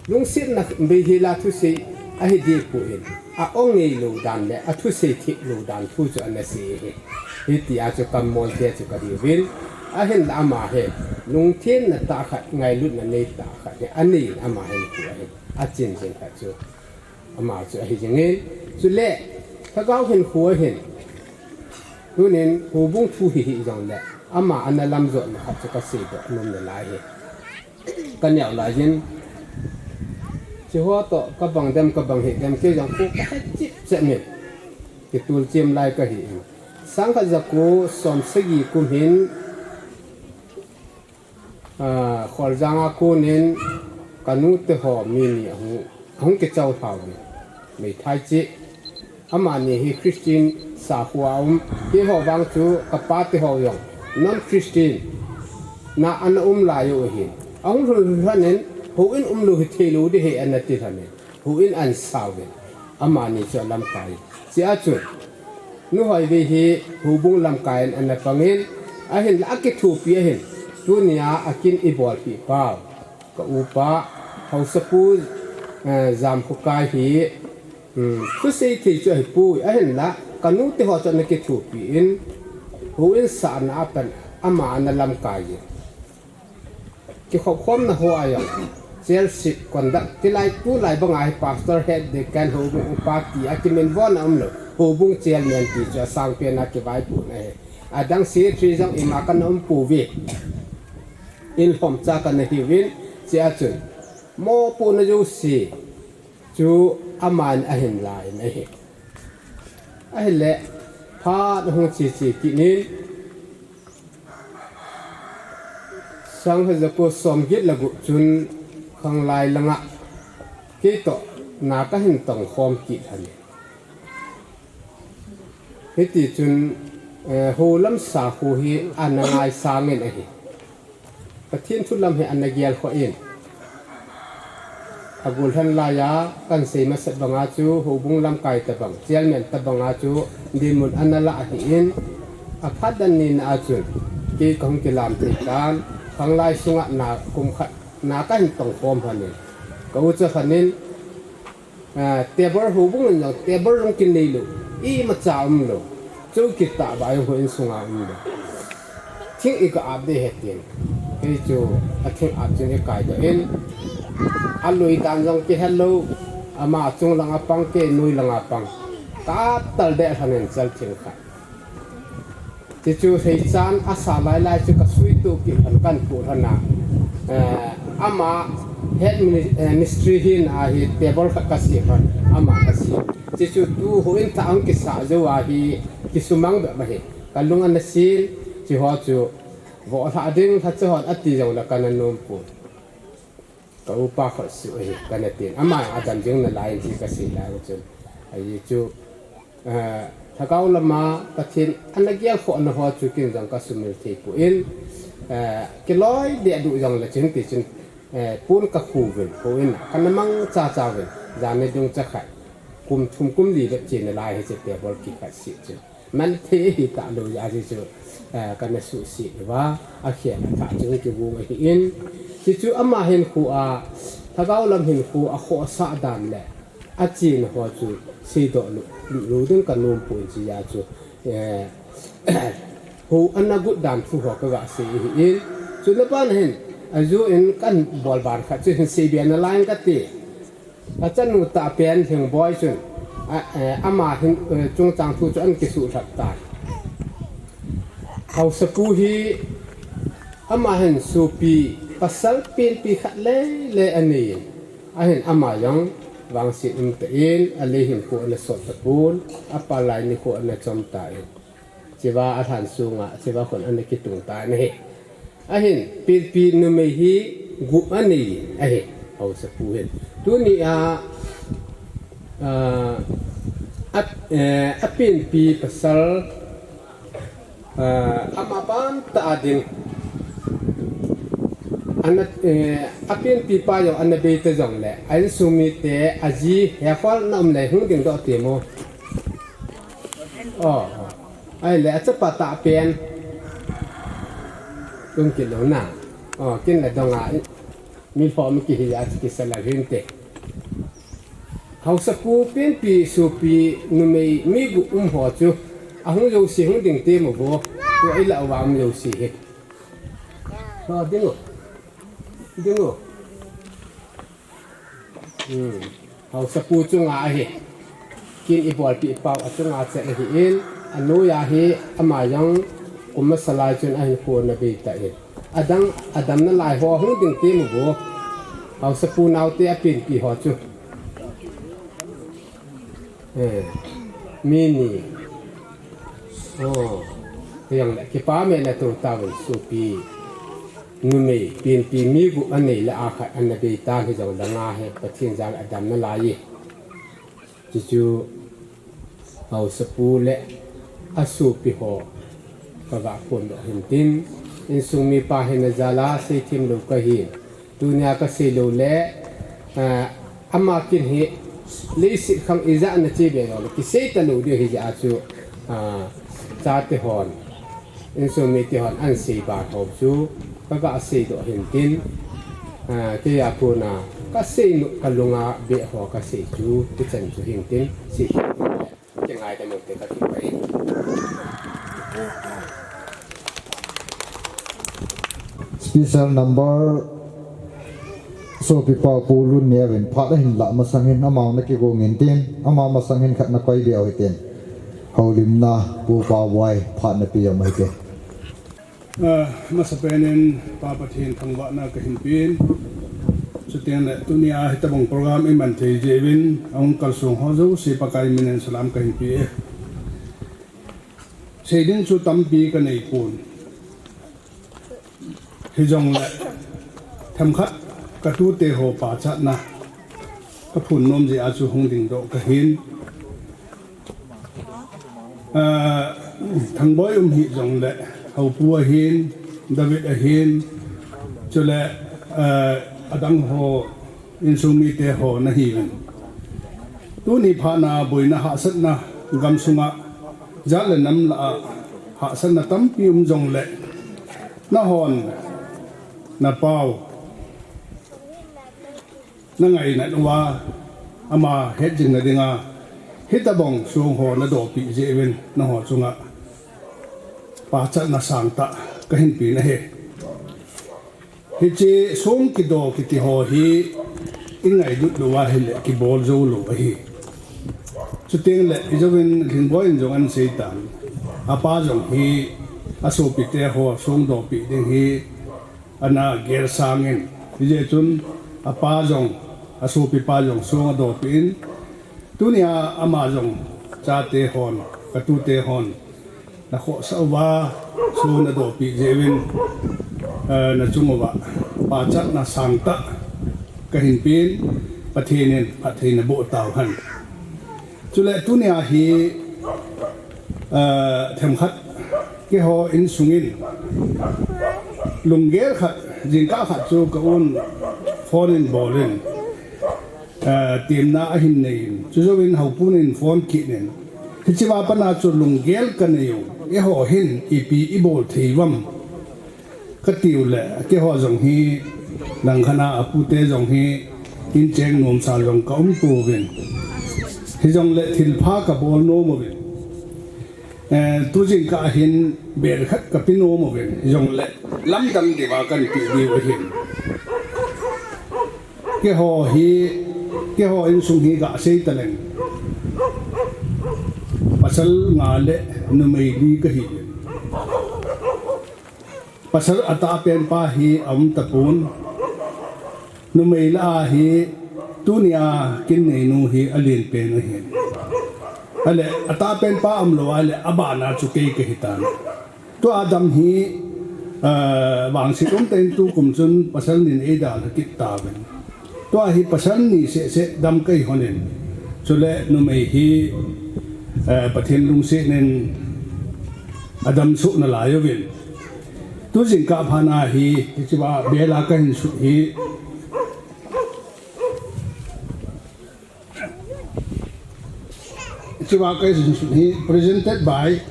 lungsetna beihela thusei ahi dehpoi, a-ong ngeilou dan le athusei theilou dan thu chu ana sei ahi. Hitia chu kammol te chu kahiuvin, ahinla ama hi lungthenna tah khat, ngailutna nei tah khat hi aneiyin ama hinkho ahin achin jing khat chu ama chu ahi jingin, chule Lhagao hinkho ahin, tunin houbung thu hi hijongle ama ana lamjotna khat chu kaseidoh nom nalai ahi. Kaneo laiyin, Hiche ho toh kabang dem, kabang hih dem, kei jong khu kahet chip chep in. Kitul chim lai kahi in. Sangkhat jako som sagi kum hin, ah, Kholjang a konin kanu te ho mi ni ahung, ahung kichao lhau in. Meithai cheh. Amani hi Christian sakhu a um, keiho vang chu kapa te ho jong non Christian na ana um lai u ahin. Ahung lhun lhun in, houin umlou hi theilou ding ahi ana ti lhon in, houin ana sao in. Amani chu alamkai. Chea chun, Nu Hoivei hi houbung lamkai in ana pang in, ahinla akithopi ahin. Tunia akin ibolpi pau. Ka upa, Haosapu, eh, Jamkhokai hi, um, thusei thei chu ahipoi, ahinla, kanu te ho chu ana kithopi in, houin sahna a pat ama ana lamkai in. Kikhopkhomna ho a jong, chelsip conduct, tilai tulai banga hi pastor, head deacon, houbung upa ti a kiminvon a umlou, houbung chairman ti chu asangpen a kivaipohna ahi. Adang secretary jong ima kana um pouve. Inlhomcha kana hiuvin, chea chun, mopohna jouse chu aman ahin la in ahi. Ahile, phat ahung che che kit in, sangkhat jako somget le gup chun khanglai langa keitoh na kahin tongkhom kit lhon in. Hitichun, eh, houlam sakhu hi ana ngaisang in ahi. Pathen thu lam hi ana gelkhoh in. Agollhang laiya kahin sei masat banga chu houbung lamkai tabang, chairman tabanga chu dinmun ana lah ahin, aphat dan nina a chun kei kahung kilam thei tan, khanglai sunga na kum khat na kahin tongkhom lhon in. Ka u chu lhon in, Ah, table houbung in jong, table jong kinei lou. Imacha umlou. Chou kitah ba jong houin sunga umlou. Thing i ka ap ding ahi tin. Kei chu athing ap chun i kaidoh in. Alui dan jong kihelou. Ama chung langa pang, kei noi langa pang. Ka ap tal deh lhon in chal thing khat. Chuchu seichan asa lailai chu kasui toh kit lhon, kahin pu lhon a. Eh, ama head mini-, eh, mistri hin ahi table khat kasem lhon, ama kasem. Chuchu tu houin thah ahung kisah jou ahi kisumang bep ahi. Kalung ana sen, chuho chu vohlhah ding lhacha hon ati jongle kana nom pon. Ka upa khut suh ahi, kana tin. Ama adam jing nalai in ti kasei lai u chun. Ahi chu, eh, lhagao lama Pathen ana gelkhohna ho chu ken jong kasumil thei poi, eh, kiloi deh duh jongle chun tichun, eh, pon kakhu uvin, houin a kana mang chacha uvin, jan ni dung cha khat, kum thum kum li bep che nalai hiche table kikhat seh chu. Man thei ahi talou jeh a chu, eh, kana suhset uva, akhel athah chu kigong ahin. Chuchu ama hinkho a, lhagao lam hinkho a khohsah dan le achena ho chu seidoh lou, lou ding kanom poi, chuti a chu, eh, hou ana got dan thu ho kaga sei ahin. Chule bana hin, ajou in kahin bol ban khat chu hin seibe nalai in kati. Achanu tahpen Lhingboi chun, a, eh, ama hin, eh, chungchang thu chu ana kisuhlhap tai. Haosapu hi ama hin sopi pasal penpi khat lele anei in. Ahin ama jong vangset umtah in, alei hinkho ana sot tapon, apalai nikho ana chom tan. Chuva alhan sunga, chuva khun ana kitung tan ahi. Ahin, penpi numei hi gup anei in ahi, Haosapu hin. Tunia, ah, a, eh, apenpi pasal, ah, ama pantah a ding. Ana, eh, apenpi pa jong ana beita jongle, a insung mite, aji, hekhol na um le hung dingdoh temo. Oh, oh. Ahile, achapa tahpen. Kum kit lou na. Oh, kin le donga. Mi lhom kihi a chu kisa lal hinte. Haosapu penpi sopi numei mi gup um ho chu. Ahung jouse hung ding temo vo. Tua ilah uva um jouse hi. Oh, ding u. Ding u. Hmm. Haosapu chunga ahi. Kin ibolpeh pau achunga chet ahin, anoiya hi ama jong kum masa lai chun ahinkho ana beita in. Adang, adam nalai ho hung ding temo vo. Haosapu naote apenpi ho chu. Eh, mi ni. Oh, hijongle kipah mena tou tauvin sopi. Numei penpi mi gup anei le akhat ana bei tan hijongle nga hi Pathen jal a adam nalai e. Chuchu Haosapu le asopi ho kaga phondoh hintin, insung mipa hina jal a seithem lou kahin, tunia kasei lou le, ah, ama kin hi leiset khang ijat na che be jongle kisei talou diu hijeh a chu, ah, chate hon, insung mite hon ahin sei ban ho chu kaga seidoh hintin, ah, keiya kona kasei nu kalunga beh ho kasei chu hichan chu hintin, sei hintin, kingaidam ute, kakipah e. Special number sopipa Pu Lunneovin phat ahin lah masang hin amau nakigong intin, ama masang hin khat nakoi be u hitin. Houlimna Pu Paoboi phat nape u hite. Ah, masapen in Pa Pathen thangvahna kahin pen. Chuteng le tunia hitobang program iman thei jeh uvin ahung kalsong ho jouse Pakai min in salam kahin pe e. Sei ding chu tampi kanei pon. Hijongle themkhat katute ho pachatna kaphon nom jeh a chu hung dingdoh kahin. Ah, Thangboi um hijongle, Haopu ahin, David ahin, chule, ah, adang ho, insung mite ho nahiuvin. Tuni phatna boina hahsatna gamsunga jat le nam lah a hahsatna tampi um jongle, nahon, napau, nangainat uva, ama hetjingna dinga hitobang song ho nadohpeh jeh uvin nangho chunga pachatna sangtah kahin pen ahi. Hiche song kidoh kiti ho hi ingailut louva ahile kibol jou lou ahi. Chuteng le ijouvin Lhingboi in jong ahin seitan, apa jong hi asopite ho song dohpeh ding hi ana gel sangin, hijeh chun apa jong, asopipa jong song adohpeh in, tunia ama jong chate hon, katute hon nakhohsah uva song nadohpeh jeh uvin, eh, nachung uva pachatna sangtah kahin pen, Pathen in phatthei naboh tauhen. Chule tunia hi, ah, themkhat keiho insungin lunggel khat, jingkah khat chu ka un phone in bolin, ah, temna ahin neiyin, chujouvin Haopu in phone kit in, hichea pat a chu lunggel kanei u, eiho hin ipi ibol thei uvam. Katiu le, keiho jong hi, langkhat a apute jong hi, incheng nomsa jong kaum pouvin. Hijongle thilpha kabol nom uvin. Eh, tu jingkah hin bel khat kape nom uvin. Hijongle lamdang diuva kahin pe diu ahin. Keiho hi, keiho insung hi gasei taleng, pasal nga le numei li kahi. Pasal atahpen pa hi aum tapon. Numei lah a hi tunia kin neinu hi alen pen ahin. Ahile atahpen pa umlou ahile abana chu kei kahitan. Tua dam hi, ah, vangset umtah in tukum chun pasal nin eidalha kit tauvin. Tua hi pasal ni seh seh dam kahi lhonin. Chule numei hi, eh, Pathen lungset in adam soh nalai uvin. Tu jingkah phat a hi, hichea bel a kahin sut hi. Hichea kahin sut hi presented by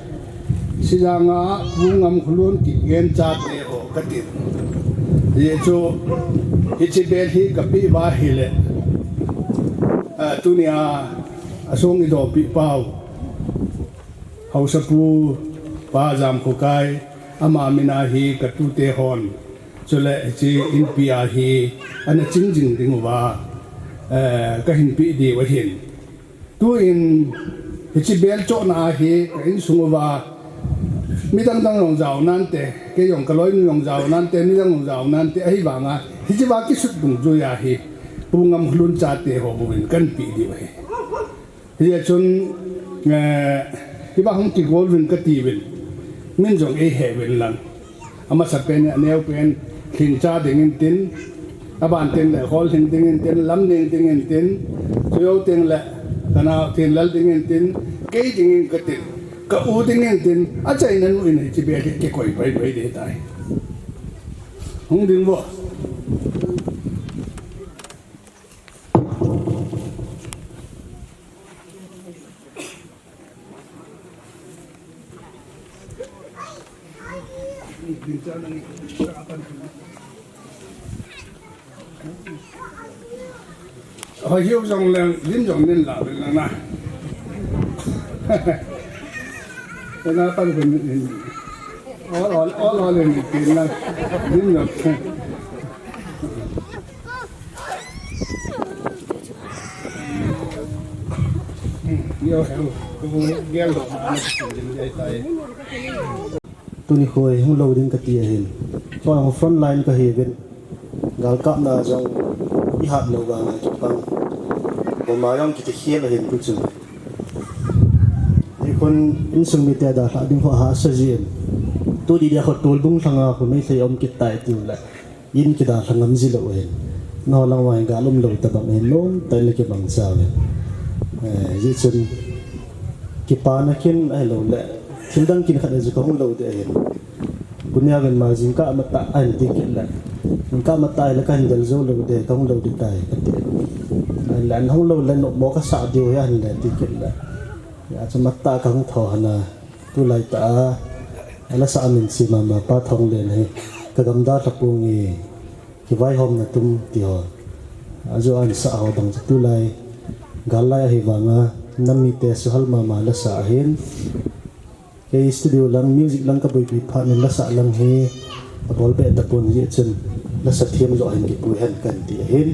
Sijanga Pu Ngamkholun Kipgen chate ho kati. Hichu, hiche bel hi kapeh uva ahile, ah, tunia asong idohpeh pau Haosapu Pa Jamkhokai, ama min a hi katute hon, chule hiche inpi a hi ana ching jing ding uva, eh, kahin pe diu ahin. Tuin hiche bel chohna a hi ka insung uva Midang dang jong jao nante, kei jong kaloinu jong jao nante, midang jong jao nante, ahivanga, hiche va kisut dungjuiya hi, Pu Ngamkholun chate ho bou in kahin pe diu ahi. Hijeh chun, eh, hiva hung kigol uvin kati uvin, min jong eihe uvin lang. Amasapen, aneopen, lhingcha dingin tin, aban tengle, kholhing dingin tin, lamning dingin tin, chujouteng le, kanao Thinlal dingin tin, kei dingin katin, ka-u dingin tin, achaina nu in hiche beh hi kikoi paipai ding tai. Hung ding vo. Hoi hiu jong leng, lim jong nin la, vel lang na. Ena pan kun nin. Ol, ol, ol, ol, nin, nin, nin, nin, nin. Tuni khoi hung lou ding kati ahin. Chua hung front line kahi uvin. Galkapna jong ihat lou vanga kipang. Boma jong kiti khel ahin tu chun. Hikhun insung mite dalhah ding ho hahsa jin. Tu di dia ho Tolbung lhanga khu Meitei um kit tai tiu le. In kidalha ngam ji lou ahin. Nangho lang vang gal um lou tabang ahin, nomtah in le kibang cha uvin. Eh, hijeh chun kipana kin ahilou le. Thil dang kin khat in jong kahung lou ding ahin. Tunia ven ma jingkah matah ahin ti kit le. Jingkah matah ahile kahin del jou lou ding, kahung lou ding tai kati. Ahin le, ahung lou le, nopmo kasah diu ahi ahin le ti kit le. Hijeh chun matah kahung thou hana. Tulai tah a, alasa a min che mama pa Thonglen hi, ka gamdalha pung e, kivaihomna tum ti ho. Ajo a ansah ho bang chu tulai, gal lai ahi vanga, nam mite suhal mama lasa ahin. Kei studio lang, music lang ka boipi phat in lasa lang hi, abol be tapon hijeh chun, lasa them joh hin kipui hen kan ti ahin.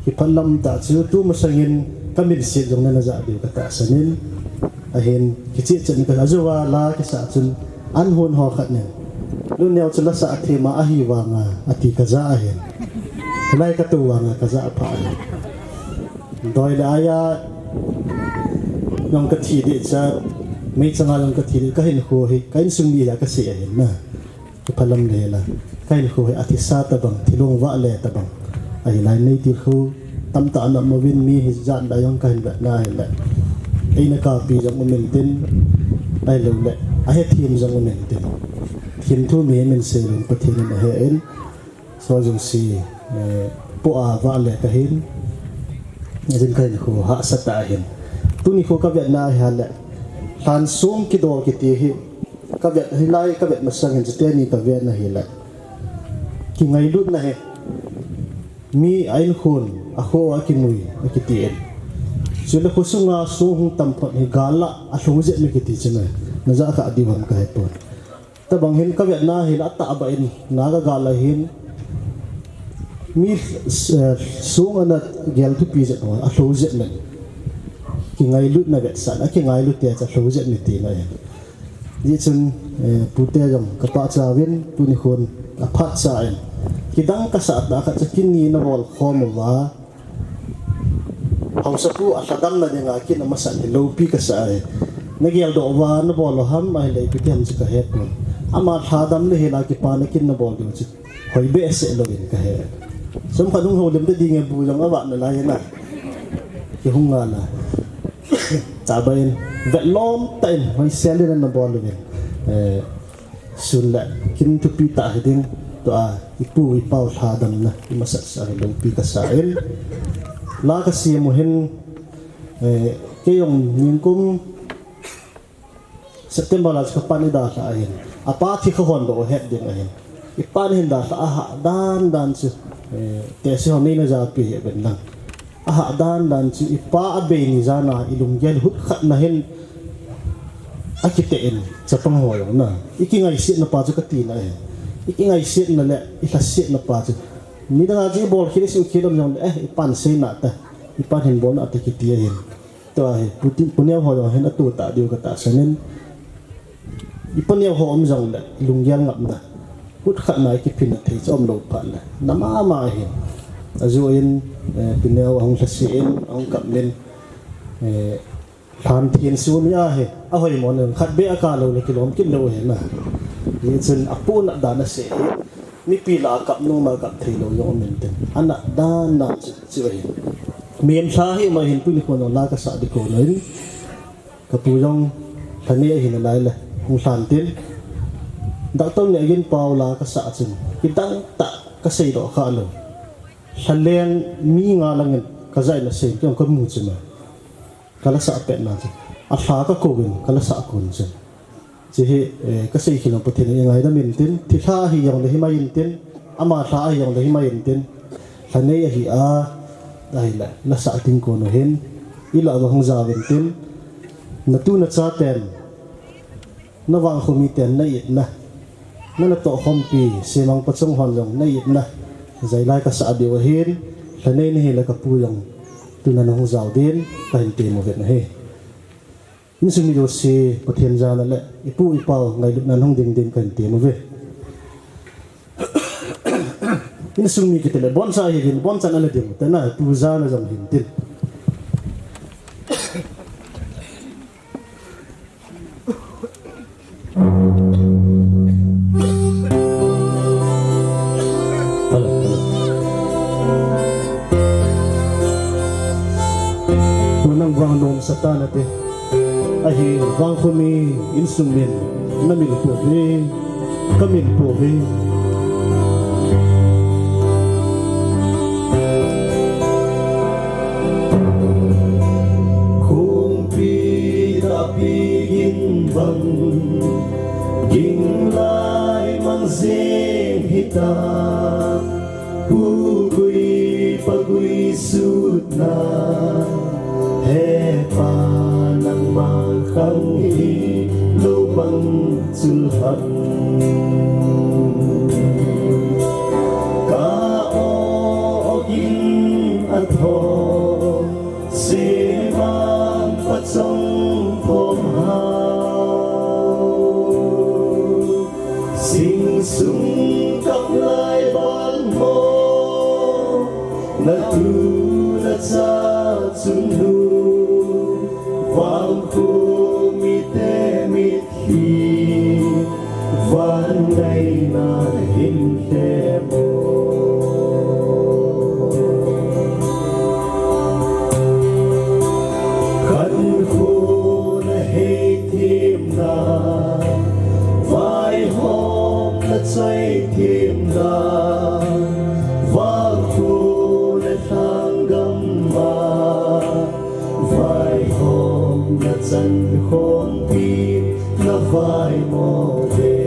Kiphalam tah chu tu masangin ka minset jong nana jah diu ka tahsan in. Ahin, kicheh chet in ka, ajouva la kisah chun an hon ho khat nin. Luneo chu lasa athem a ahi vanga, ati ka ja ahin. Hilai ka tou vanga ka ja pha ahin. Doi le aya jong ka thi ding cha, meichang a jong ka thi ding, ka hinkho hi, ka insung mi a ka sei ahin na. Kiphalam le la. Ka hinkho hi athisa tabang, thilong vah le tabang. Ahilai nei til khu, tamtah ana um uvin mi hijat lai jong ka hin vet na ahile. Eina kapi jong um intin, ahilou le, ahethem jong um intin. Themthu mihem in seilou in Pathen in ahe in, so jong si, eh, po a vah le ka hin, ajin ka hinkho hahsa tah ahin. Tuni khu ka vet na ahile, lhan sung kidol kiti hi, Ka vet hilai, ka vet masang hin chuteni ka vet na hile. Kingailutna hi. Mi a inkhun, a kho a kinui, a kiti in. Chule khosunga sung hung tam phot hi gal a, a lhou jep mi kiti china. Na ja kha diu ham ka he pon. Tabang hin ka vet na hile atah ba in, na ka gal a hin. Mi, eh, sung ana gel thupi jep ho, a lhou jep mi. Kingailutna vetsahna, a kingailut te cha lhou jep mi tina hin. Hijeh chun, eh, pute jong ka pachat uvin, tuni khun a phatcha in. Kidang ka sah tah khat chu kin ni na bol khom uva. Haosapu a lhadamna dinga kin a masat hi loupi ka sa e. Na geldoh uva na bol u ham ahile ipi ti ham chu ka he pon. Ama lhadam le hila kipana kin na bol diu chu. Hoi behseh louvin ka he. Chomkhat hung houlim ta ding e bu jong a vah nalai na. Kihung ngal a. Chabai in, vetlom tah in, hoi sel in na bol uvin. Eh, sun le, kin thupi tah hi ding, tua, i pu, i pau lhadamna, i masat sa hi loupi ka sa in. La ka siam u hin, eh, kei jong ningkum, September la chu ka pan i dalha ahin. A pa thi kha hon doh het ding ahin. I pan hin dalha a hah dan dan chu, eh, tehse hon nei na japi hi ven lang. A hah dan dan chu i pa a bei ni jana i lunggel hut khat na hin a kite in chapang ho jong na. I kingaisetna pa chu ka tina ahin. I kingaisetna le i lhasetna pa chu. Midang a chu i bol khel i sui khel um jong le, eh, i pan seina ta. I pan hin bolna ta kiti ahin. Tua hi, pu Neo ho jong hin atoh tah diu katahsan in. I pu Neo ho um jongle, i lunggel ngapna. Put khat na i kiphinna thei chu umlou phat le. Na mama hin. Ajo in, eh, pu Neo ahung lhase in, ahung kap in, eh, lhan thin su mi ahi. Ahoi mo ne, khat beh a kalou le kilom kit lou hi na. Hichun apu natdan asei hi. Mipi lah a kap nom a kap thei lou jong um intin. Anatdan dan chu, chu ahi. Mihem lha hi ma hin tuni khon la kasah di kon in. Kapu jong lha nei ahi nalai le, hung lhan tin. Doctor Nehginpao la kasah chun, kidang tah kasei doh kha lou. Lha leng mi nga lang in kajah in asei, kei jong kamu chun a. Kala sah pet na chun. Alha kakou in, kala sah kon chun. Chu hi, eh, kasei khel lou Pathen in eingaidam intin, thilha ahi jongle himai intin, ama lha ahi jongle himai intin, lha nei ahi a, ahile, la sah ding kon u hin, ilah uva hung jao intin, natu nacha ten, navangkho miten na itna, na natoh khompi, Semang Pachong hon jong na itna, jailai kasah diu ahin, lha nei nahi le kapu jong, tuna nahung jao din, kahin temu vet nahi. Insung mi jouse Pathen jana le ipu ipau ngailutna hung ding din kahin temu ve. Insung mi kiti le boncha hi hin, bonchan ala ding, tena ipu jana jong hin tin. Hello, hello. Nang vang nom satan ate. Ahi vangkho mi insung min na mil pouve, ka mil pouve. Khumpi tapi ging bang, ging lai mang jing hita. Pu gui pa gui sutna, he pa nangma khang hilou bang chul ham. Ka o o in a tho, Semang Pachong khom hao. Sing sung kap lai bang mo, natu nacha chung nu, vangkho mite mit hi, van ngaina hin he mo. Khankho na hei thim na, vaihom na choi thim na, vangkho na lhang gam ma, vaihom na chan khompi na vai mo ve.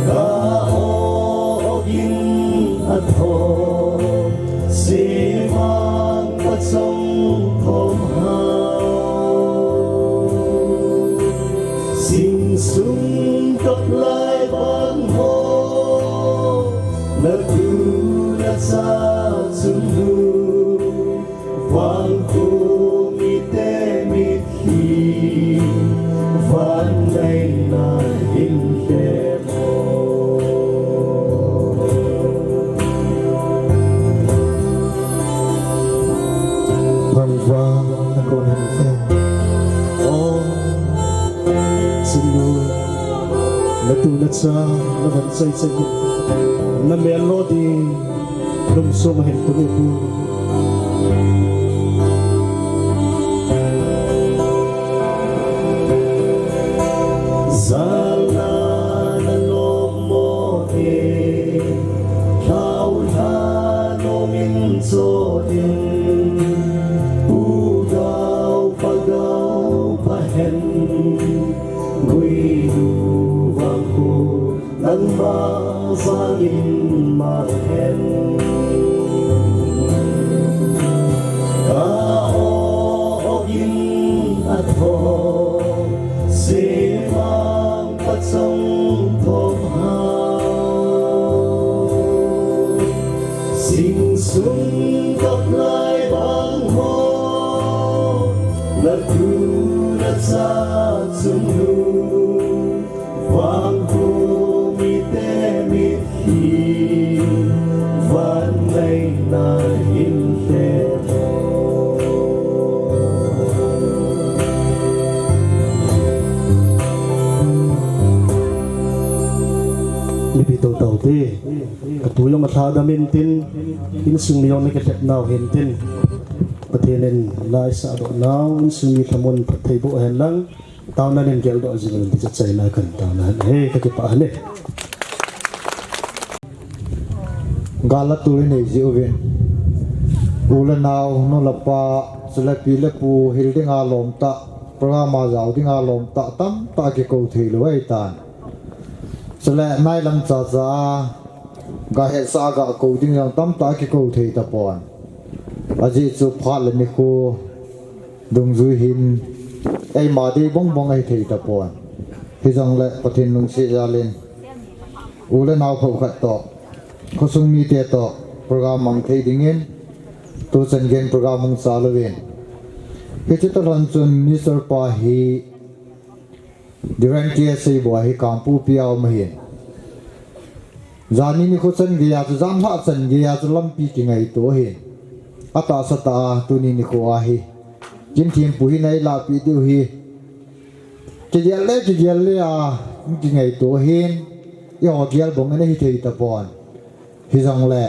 Ka o o in a tho, Semang Pachong khom hao. Sing sung kap lai bang ho, natu nacha chung nu, vangkho mite mit hi, van ngaina hin he mo. Bang vang na kon hin he. O, chung nu, natu nacha, na van chai chai hin, na mel lo di. Lum sum hin tum ipu. Jalna na lom mo e, lhau lha nom in cho in, pu gao pa gao pa hen, gui nu vangkho nangma vangin mang hen. Ka o o in a tho, Semang Pachong khom hao. Sing sung kap lai Natu na sa chunu vang ko mi te mi hi van lei na hin te. Nipi to tau te. Ka tu jong a thadam in tin, insung mi jong na ka tep nau hin tin. Pathen in lai sa do nau, insung mi thamun phat thei bo hen lang. Tau nan in gel do jing in ti cha chai na kan tau nan. He, ka ki pa ne. Gala tu in ei ji uvin. U le nau, nu le pa, chule pi le pu, hil ding a lom ta, program a jao ding a lom ta, tam ta ki ko thei lo ai tan. Chule nai lam cha cha a, ga he sa ga ko ding jong tam ta ki ko thei ta pon. Ajeh chu phat le nikho dungjui hin, eima dei bong bong ahi thei ta pon. Hijongle Pathen lungset jal in, u le nau kho khat to, khosung mi te to, program mang thei ding in, tu chan gei in program hung cha lo in. Hiche ta lhon chun Mister Pa hi, Durand K. Seiboi hi Kangpokpi a um ahin. Jani nikho chan gei a chu, janlhah chan gei a chu lampi kingaito ahin. Atahsa tah a tuni nikho a hi. Kin thempu hi nei lahpeh diu hi. Kigel le, kigel le a, kingaito ahin. Eiho gel bang in ahi thei ta pon. Hijongle,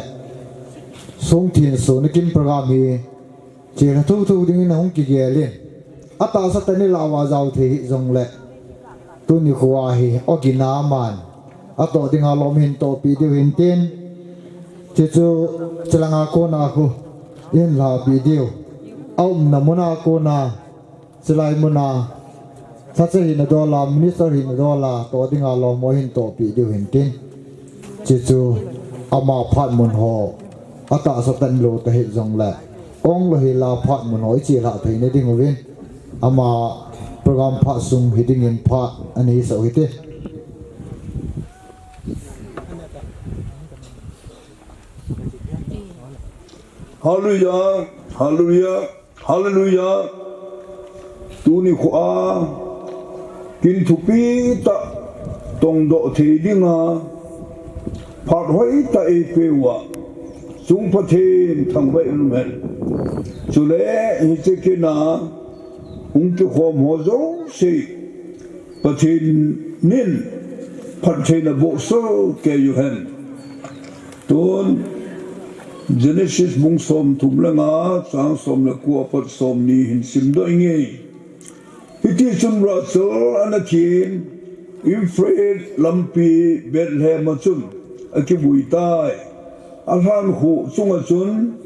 song thin song na kin program hi, Chihna thotho ding in ahung kigel in. Atahsa tah in i lah uva jao thei hih jongle. Tuni kho a hi, ogin a man. Atoh ding a lom hin tohpi diu hin tin. Chuchu, chulanga kona khu, hin lahpi diu. Aumna mun a kona, chulai mun a, Thatcher hina dola, minister hina dola, toh ding a lom ho hin tohpi diu hin tin. Chuchu ama phat mun ho, atahsa tah in lo ta hih jongle, ong lo hi la phat mun ho i chihlah theina ding uvin. Ama program phat sung hi ding in phat ani so hite. Hallelujah, hallelujah. Hallelujah. Tuni kho a, kin thupi tah tongdoh thei dinga, phat hoitah eipeuva, chung Pathen thangvah in umhen. Chule hiche kin a, hung kikhom ho jouse, Pathen in phattheina boh soh kei uhen. Tun, Genesis bung somthum le nga, chang som le ko apat somni hin simdoh inge. Hitichun Rachel ana thin, Ephrath lampi Bethlehem a chun akivui tai. Alhankhuh chunga chun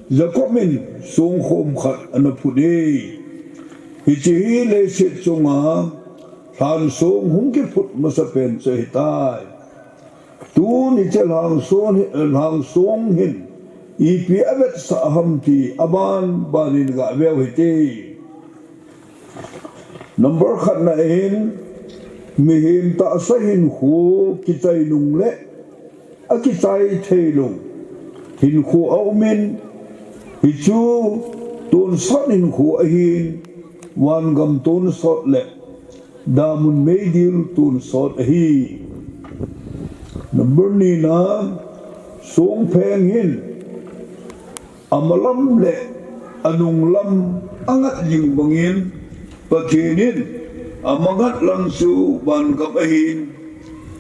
Jacob in songkhom khat ana phut e. Hiche hi leiset chunga lhansong hung kiphut masapen chu ahitai. Tun hiche lhansong, lhansong hin ipi avetsah ham ti abanbanin gaveu hite. Number khatna in, mihem tahsa hinkho kichai nung le akichai theilou hinkho aumin, hichu tonsot hinkho ahin, vangam tonsot le damun meidil tonsot ahi. Number nina, songpheng hin amalam le anunglam angat jing bangin, Pathen in amangat lang chu vangam ahin,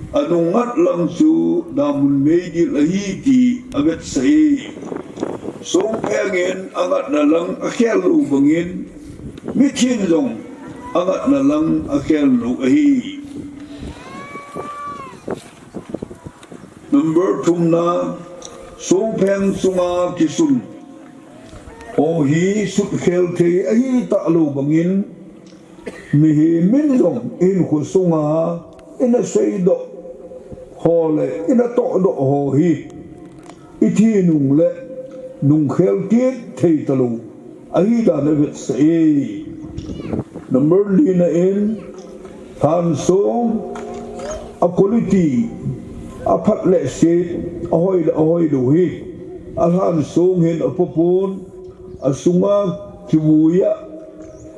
anungngat lang chu damun meidil ahi ti avetsah e. Songpheng in angatna lang akhel lou bangin, mithin jong angatna lang akhel lou ahi. Number thumna, songpheng chunga kisun ho hi sutkhel thei ahi talou bangin, mihem in jong hinkho sunga ina seidoh ho le ina tohdoh ho hi ithi nung le nungkhel kit thei talou ahi dan avetsah e. Number lina in, lhansong a quality, aphat le set, ahoi le ahoilou hi alhansong hin apopon, asunga kivui a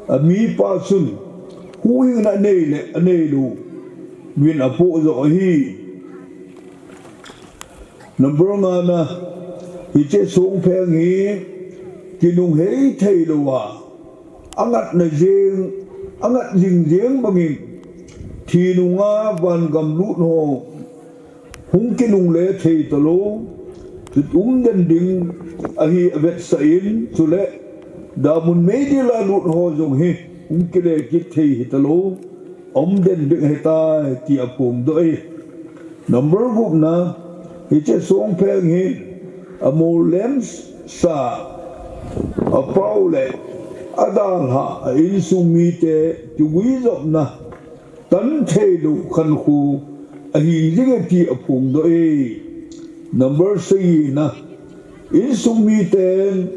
Amipa chun huhhingna anei le anei lou vin apoh joh ahi. Number ngana, hiche songpheng hi kinunghei thei louva, angatna jeng, angat jing jeng bangin, thi nunga vangam lut ho hung kinungle thei talou, chu umden ding ahi avetsah in, chule damun meidila lut ho jong hi hung kile kit thei hitalou, umden ding ahitai ti aphongdoh e. Number gupna, hiche songpheng hin amol lemsa, apao le adalha a insung mite kiguijopna tan theilou khankho ahing jinge ti aphongdoh e. Number sagina, insung miten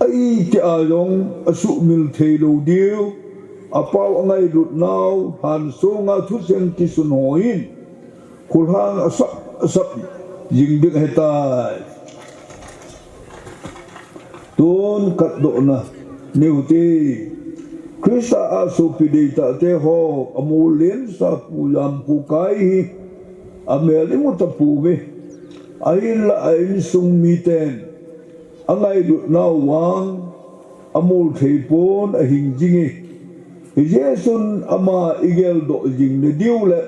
a itia jong asuhmil theilou diu, apao angailut nau lhansonga thucheng kisun ho hin khulhang asap asap jing ding ahitai. Tun katdohna neihute. Christa a sopi deitahte ho, amol lemsa Pu Jamkhokai hi amel imu tapouve. Ahinla a insung miten angailut nau vang amol thei pon ahing jinge. Hijeh chun ama igeldoh jing nadiu le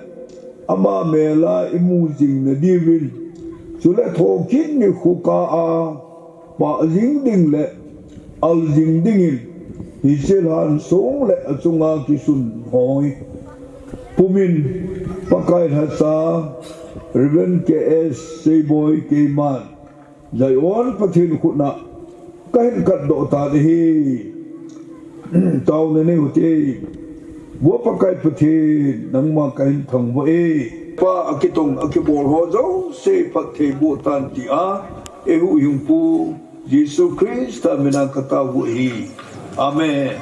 ama mela imu jing nadiuvin, chule thokit nikho kah a pah jing ding le al jing dingin, hiche lhansong le achunga kisun ho hi pumin Pakai lhacha Reverend K S Seiboi keiman Zion Pathen khutna kahin katdoh tan ahi. Taona neihute. Vo Pakai Pathen, nangma kahin thangvah e. Pa akitong akibol ho jouse phatthei boh tan tia eihuhhingpu Jesu Christa mina kataovin ahi. Amen.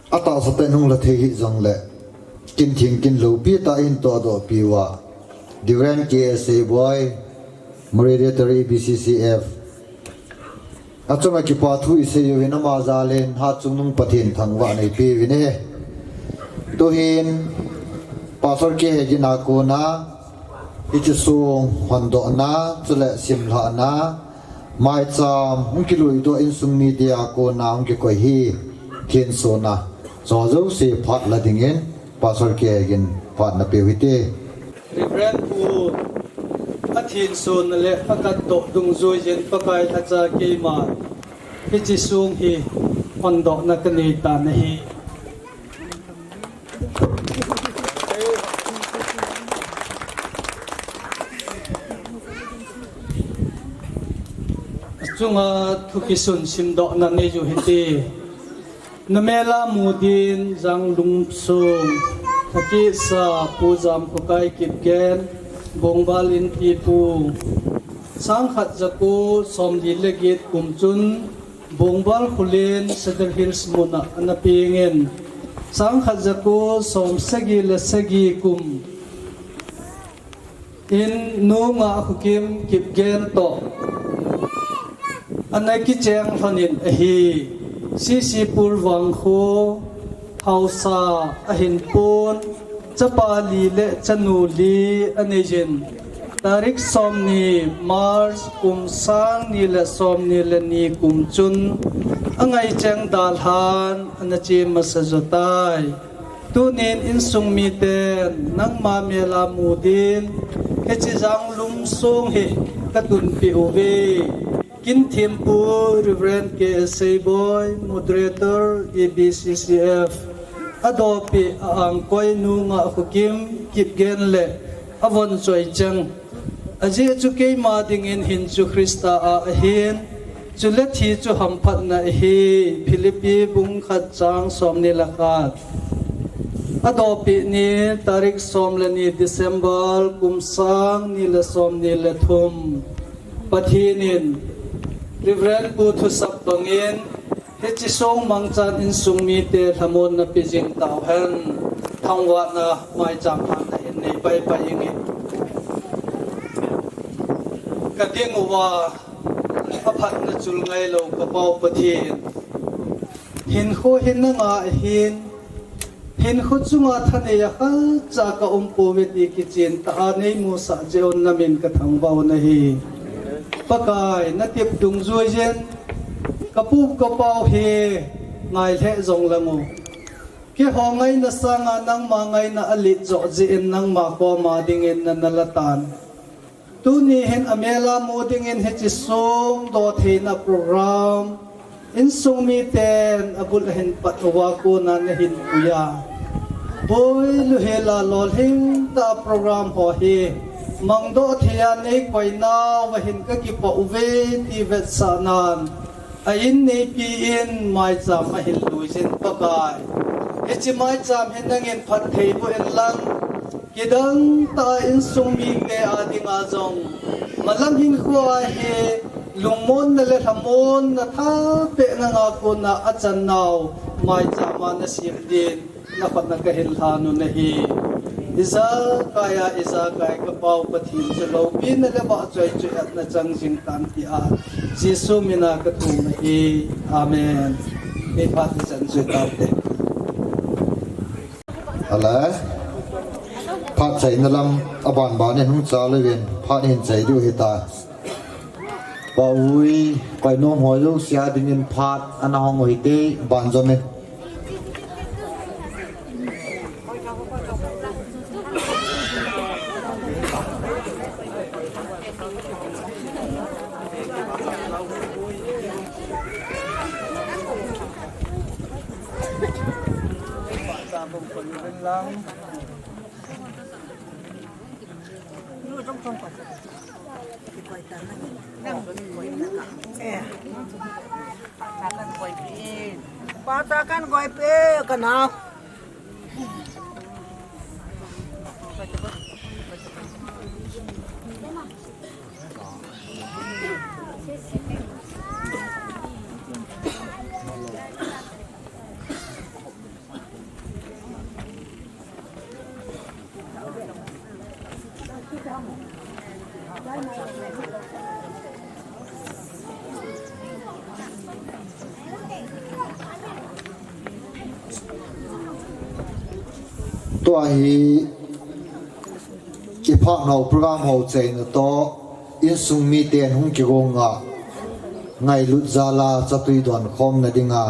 Atahsa tah in hung la thei hih jongle, kin thim kin loupi tah in tohdoh piuva, Reverend K S Seiboi, Moderator E B C C F, achunga kipa thu isei uvin ama jal in hatchungnung Pathen thangvahna ipeuvin ahi. Tuhin Pastor K Hegin a kona hiche song hondohna chule simlhahna, maicham hung kiluidoh insung mite a kona hung kikoi hi, thensona, cho jouse phat la dingin Pastor K Hegin phat napeu hite. Reverend Pu athensona le akatdoh dungjuiyin Pakai lhacha keiman hiche song hi hondohna kanei tan ahi. Achunga thu kisun simdohna neiyu hite. Namela mudin Janglumsong, thakisa Pu Jamkhokai Kipgen, Bongval Inpipu, sangkhat jako somli le get kum chun Bongval Khullen, Sadar Hills muna ana pengin, sangkhat jako somsagi le sagi kum in Nu Ngahkhokim Kipgen toh ana kicheng lhonin ahi. C C Pur Vangkho haosa ahinpon, chapa li le chanu li aneiyin, tarik somni March kum sang ni le somni le ni kum chun angaicheng dalhan ana che masa jotai. Tunin insung miten nangma mela mudin hiche Janglumsong hi katunpeh uve. Kin thempu Reverend K S Seiboi, Moderator, E B C C F, adopeh a-angkoi Nu Ngahkhokim Kipgen le avon choi cheng. Ajeh chu keima dingin hin chu Christa a ahin, chule thi chu hamphatna ahi. Philippi bung khat chang somni le khat. Adopeh ni tarik som le ni December kum sang ni le somni le thum. Pathen in Reverend Pu thusap bangin hiche song mangchan insung mite lhamonna pejing tauhen, thangvahna maicham lhanna hin nei paipai inge. Kading uva aphatna chul ngailou kapau Pathen, Hinkho hi nanga ahin, hinkho chunga thanei a khatcha ka um pouve ti kichen tah a nei musah jeh un na min ka thangvah u ahi. Pakai, na tep dungjui jeh in ka pu ka pau hi ngai lheh jong lang u. Keiho ngaina sanga nangma ngaina alet joh jeh in nangma koma dingin na na la tan. Tuni hin amel a mu dingin hiche songdoh theina program insung miten abul ahin pat uva kona na hin pui a, boilu hela lolhing tah a program ho hi mangdoh thei a nei koi nau va hin ka kipah uve ti vetsahnan, a in neipi in maicham ahin lui jin Pakai. Hiche maicham hi nangin phatthei boh in lang, kidang tah a insung mite a dinga jong, malam hinkho a hi lungmonna le lhamonna thapeh nanga kona achan nau maicham a na sem din na khut na ka hin lhan u ahi. Ijakai a, ijakai ka pau Pathen chu loupina le vahchoi chu etna chang jing tan tia Jesu mina ka thum ahi. Amen. Kei phat ichan chu tante. Ala, phat chaina lam aban ban in hung cha levin, phat hin chai diu hita. Pa ui, koi nom ho jouse a dingin phat ana hong u hite, ban jom in. Pata kan koi pe ka nau. Tua hi i phat nau program ho chaina toh insung miten hung kigong a ngailut jal a chatui don khomna dinga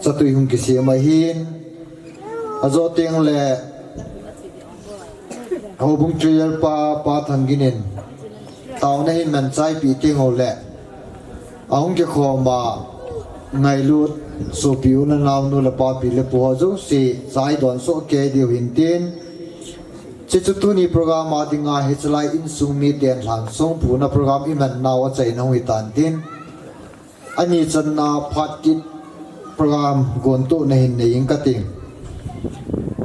chatui hung kisem ahin, ajo teng le Houbung Treasurer pa, Pa Thanggin in taona hin man chaipi teng ho le ahung kikhom a ngailut sopi u le nao, nu le pa, pi le pu ho jouse chai don soh kei diu hin tin, hiche chu tuni program a dinga hiche lai insung miten lhan songphuna program i man nau achaina hung hitan tin. Ani channa phat kit program gontohna hin nei ing kating.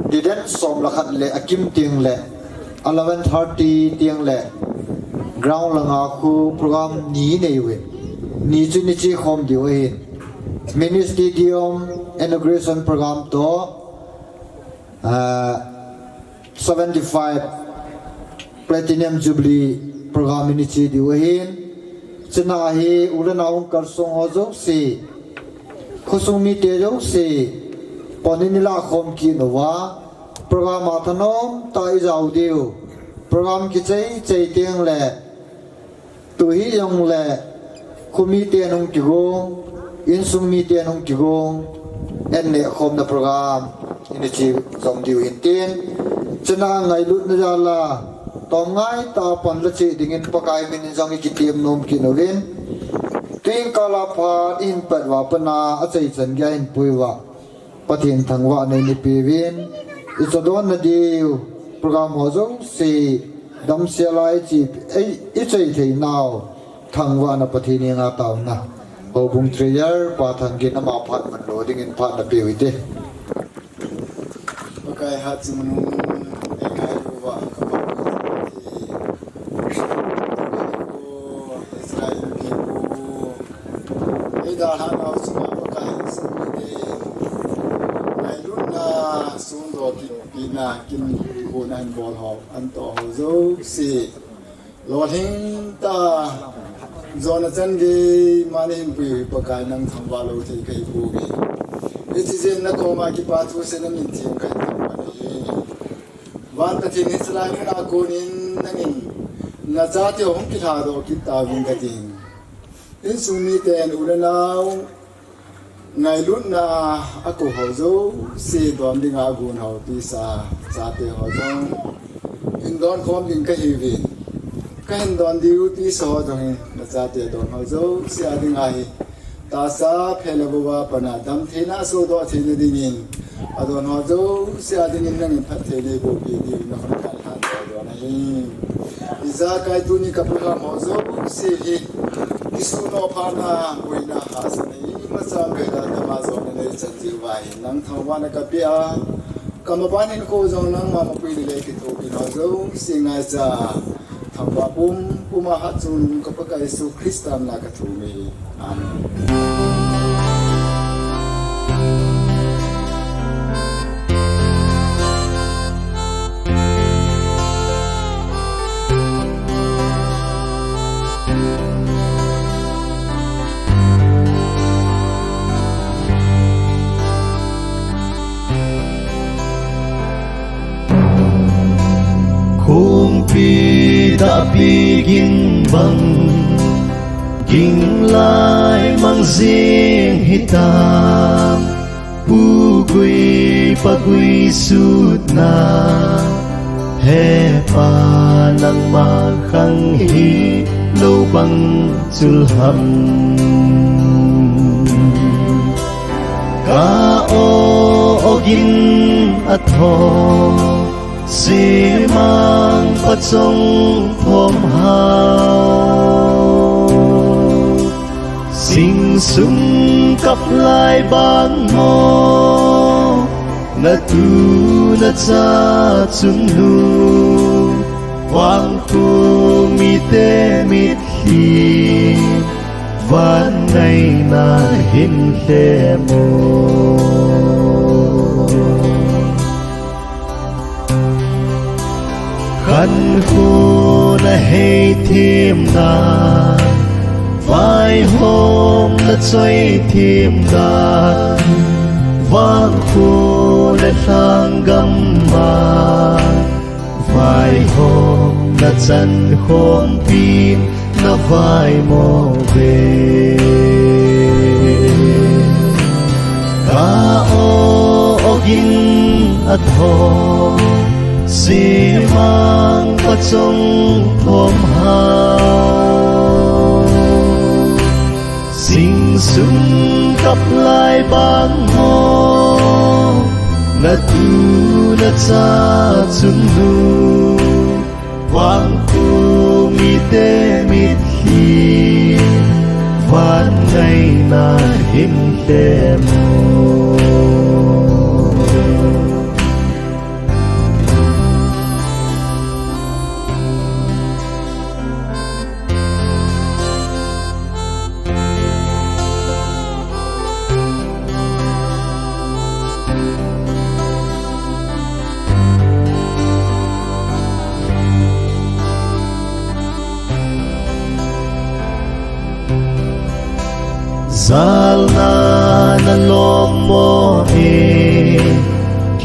Diden som le khat le akim teng le eleven thirty teng le ground langa khu program ni nei uvin. Ni chu ni che khom diu ahin. Mini Stadium inauguration program toh, ah, seventy-five Platinum Jubilee program i ni che diu ahin. Chuna hi u le nao hung kalsong ho jouse, khosung mite jouse, pon in i lah khom kit uva, program a thanom tah a i jao diu. Program kichai chai teng le, tu hi jong le, kho miten hung kigong, insung miten hung kigong, en neh khomna program i ni che jom diu hin tin. Chuna ngailutna jal a, tom ngai tah a pan la che dingin Pakai min in jong i kitiem nom kit uvin. Tuin kal a phat i hin pat uva pat a, achai chan gei a hin pui uva Pathen thangvahna nei peuvin, i chadonna diu program ho jouse damsel a i che, ei, i chai thei nau thangvahna Pathen henga taona. Houbung Treasurer Pa Thanggin ama phat man lo dingin phat na peu hite. Pakai hatchungnung, ei ngailu uva ka Pa Pathen. Israel people. Ei dalha nau chunga Pakai insung mite ngailutna songdoh kit pina kin gon ahin bol ho, ahin toh ho jouse lolhing tah a jona chan gei a nei hin pui u hi Pakai nang thangvah lou thei kahi pouve. Hiche jeh in nakoma kipa thu seiyin namin theng kahin thum ahi. Van Pathen, hiche lai muna konin nangin nachate ho hung kilhadoh kit tauvin kating. Insung miten u le nau ngailutna a akou ho jouse don dinga agon ho tisa chate ho jong hin don khom ding kahiuvin. Kahin don diu tisa ho jong hin nachate don ho jouse a dinga hi tahsa phe le vo a pat a damtheina sohdoh theina dingin adon ho jouse a dingin nangin phatthei neiboh peh diuvin nahon kahin lhan don ahi. Ijakai tuni kaprogram ho jouse hi kisunoh phatna, boina, hahsatna imacha umlou dama jong nanei chan jeh uva hi nang thangvahna kapea, kamaban hinkho jong nangma mapuina le kithopina ho jouse ngaicha, thangvah pumpuma hatchungnung ka Pakai Jesu Christa mina kathum e. Amen. Khumpi dahpi ging bang, ging lai mang jing hitam. Pu gui pa gui sutna, he Pa nangma khang hilou bang chul ham. Ka o ogin atho, simang pachong thom hao. Sing sung kap lai bang mo, natu nacha chungnung, vangkhu mite mitlhi, vannei nahin lhem o. Khankhu nahei thim dan, vaihom nachoi thim dan, vangkhu le lhang gam'a vaihom nachan khompi navai mo ve. Ka o ogin atho, simang pachong thom hao. Sing sung kap lai bang mo, natu nacha chungnung, vangkhu mite mitlhi, vannei nahin lhem o. Jalna nalom mo e,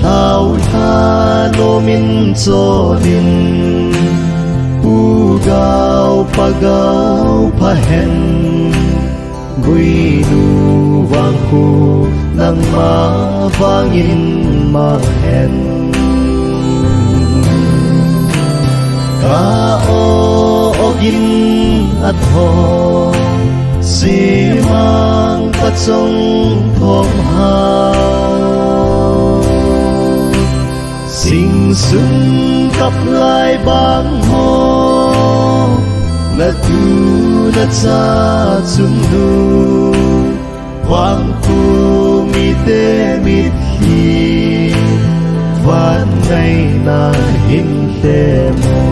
lhau lha nomin chonin, pu gau pa gau pha hen, guinu vangkhu nangma vangin mang hen. Ka o ogin atho, simang pachong thom hao. Sing sung kap lai bang mo, natu nacha chungnung, vangkhu mite mitlhi, vannei nahin lhem o.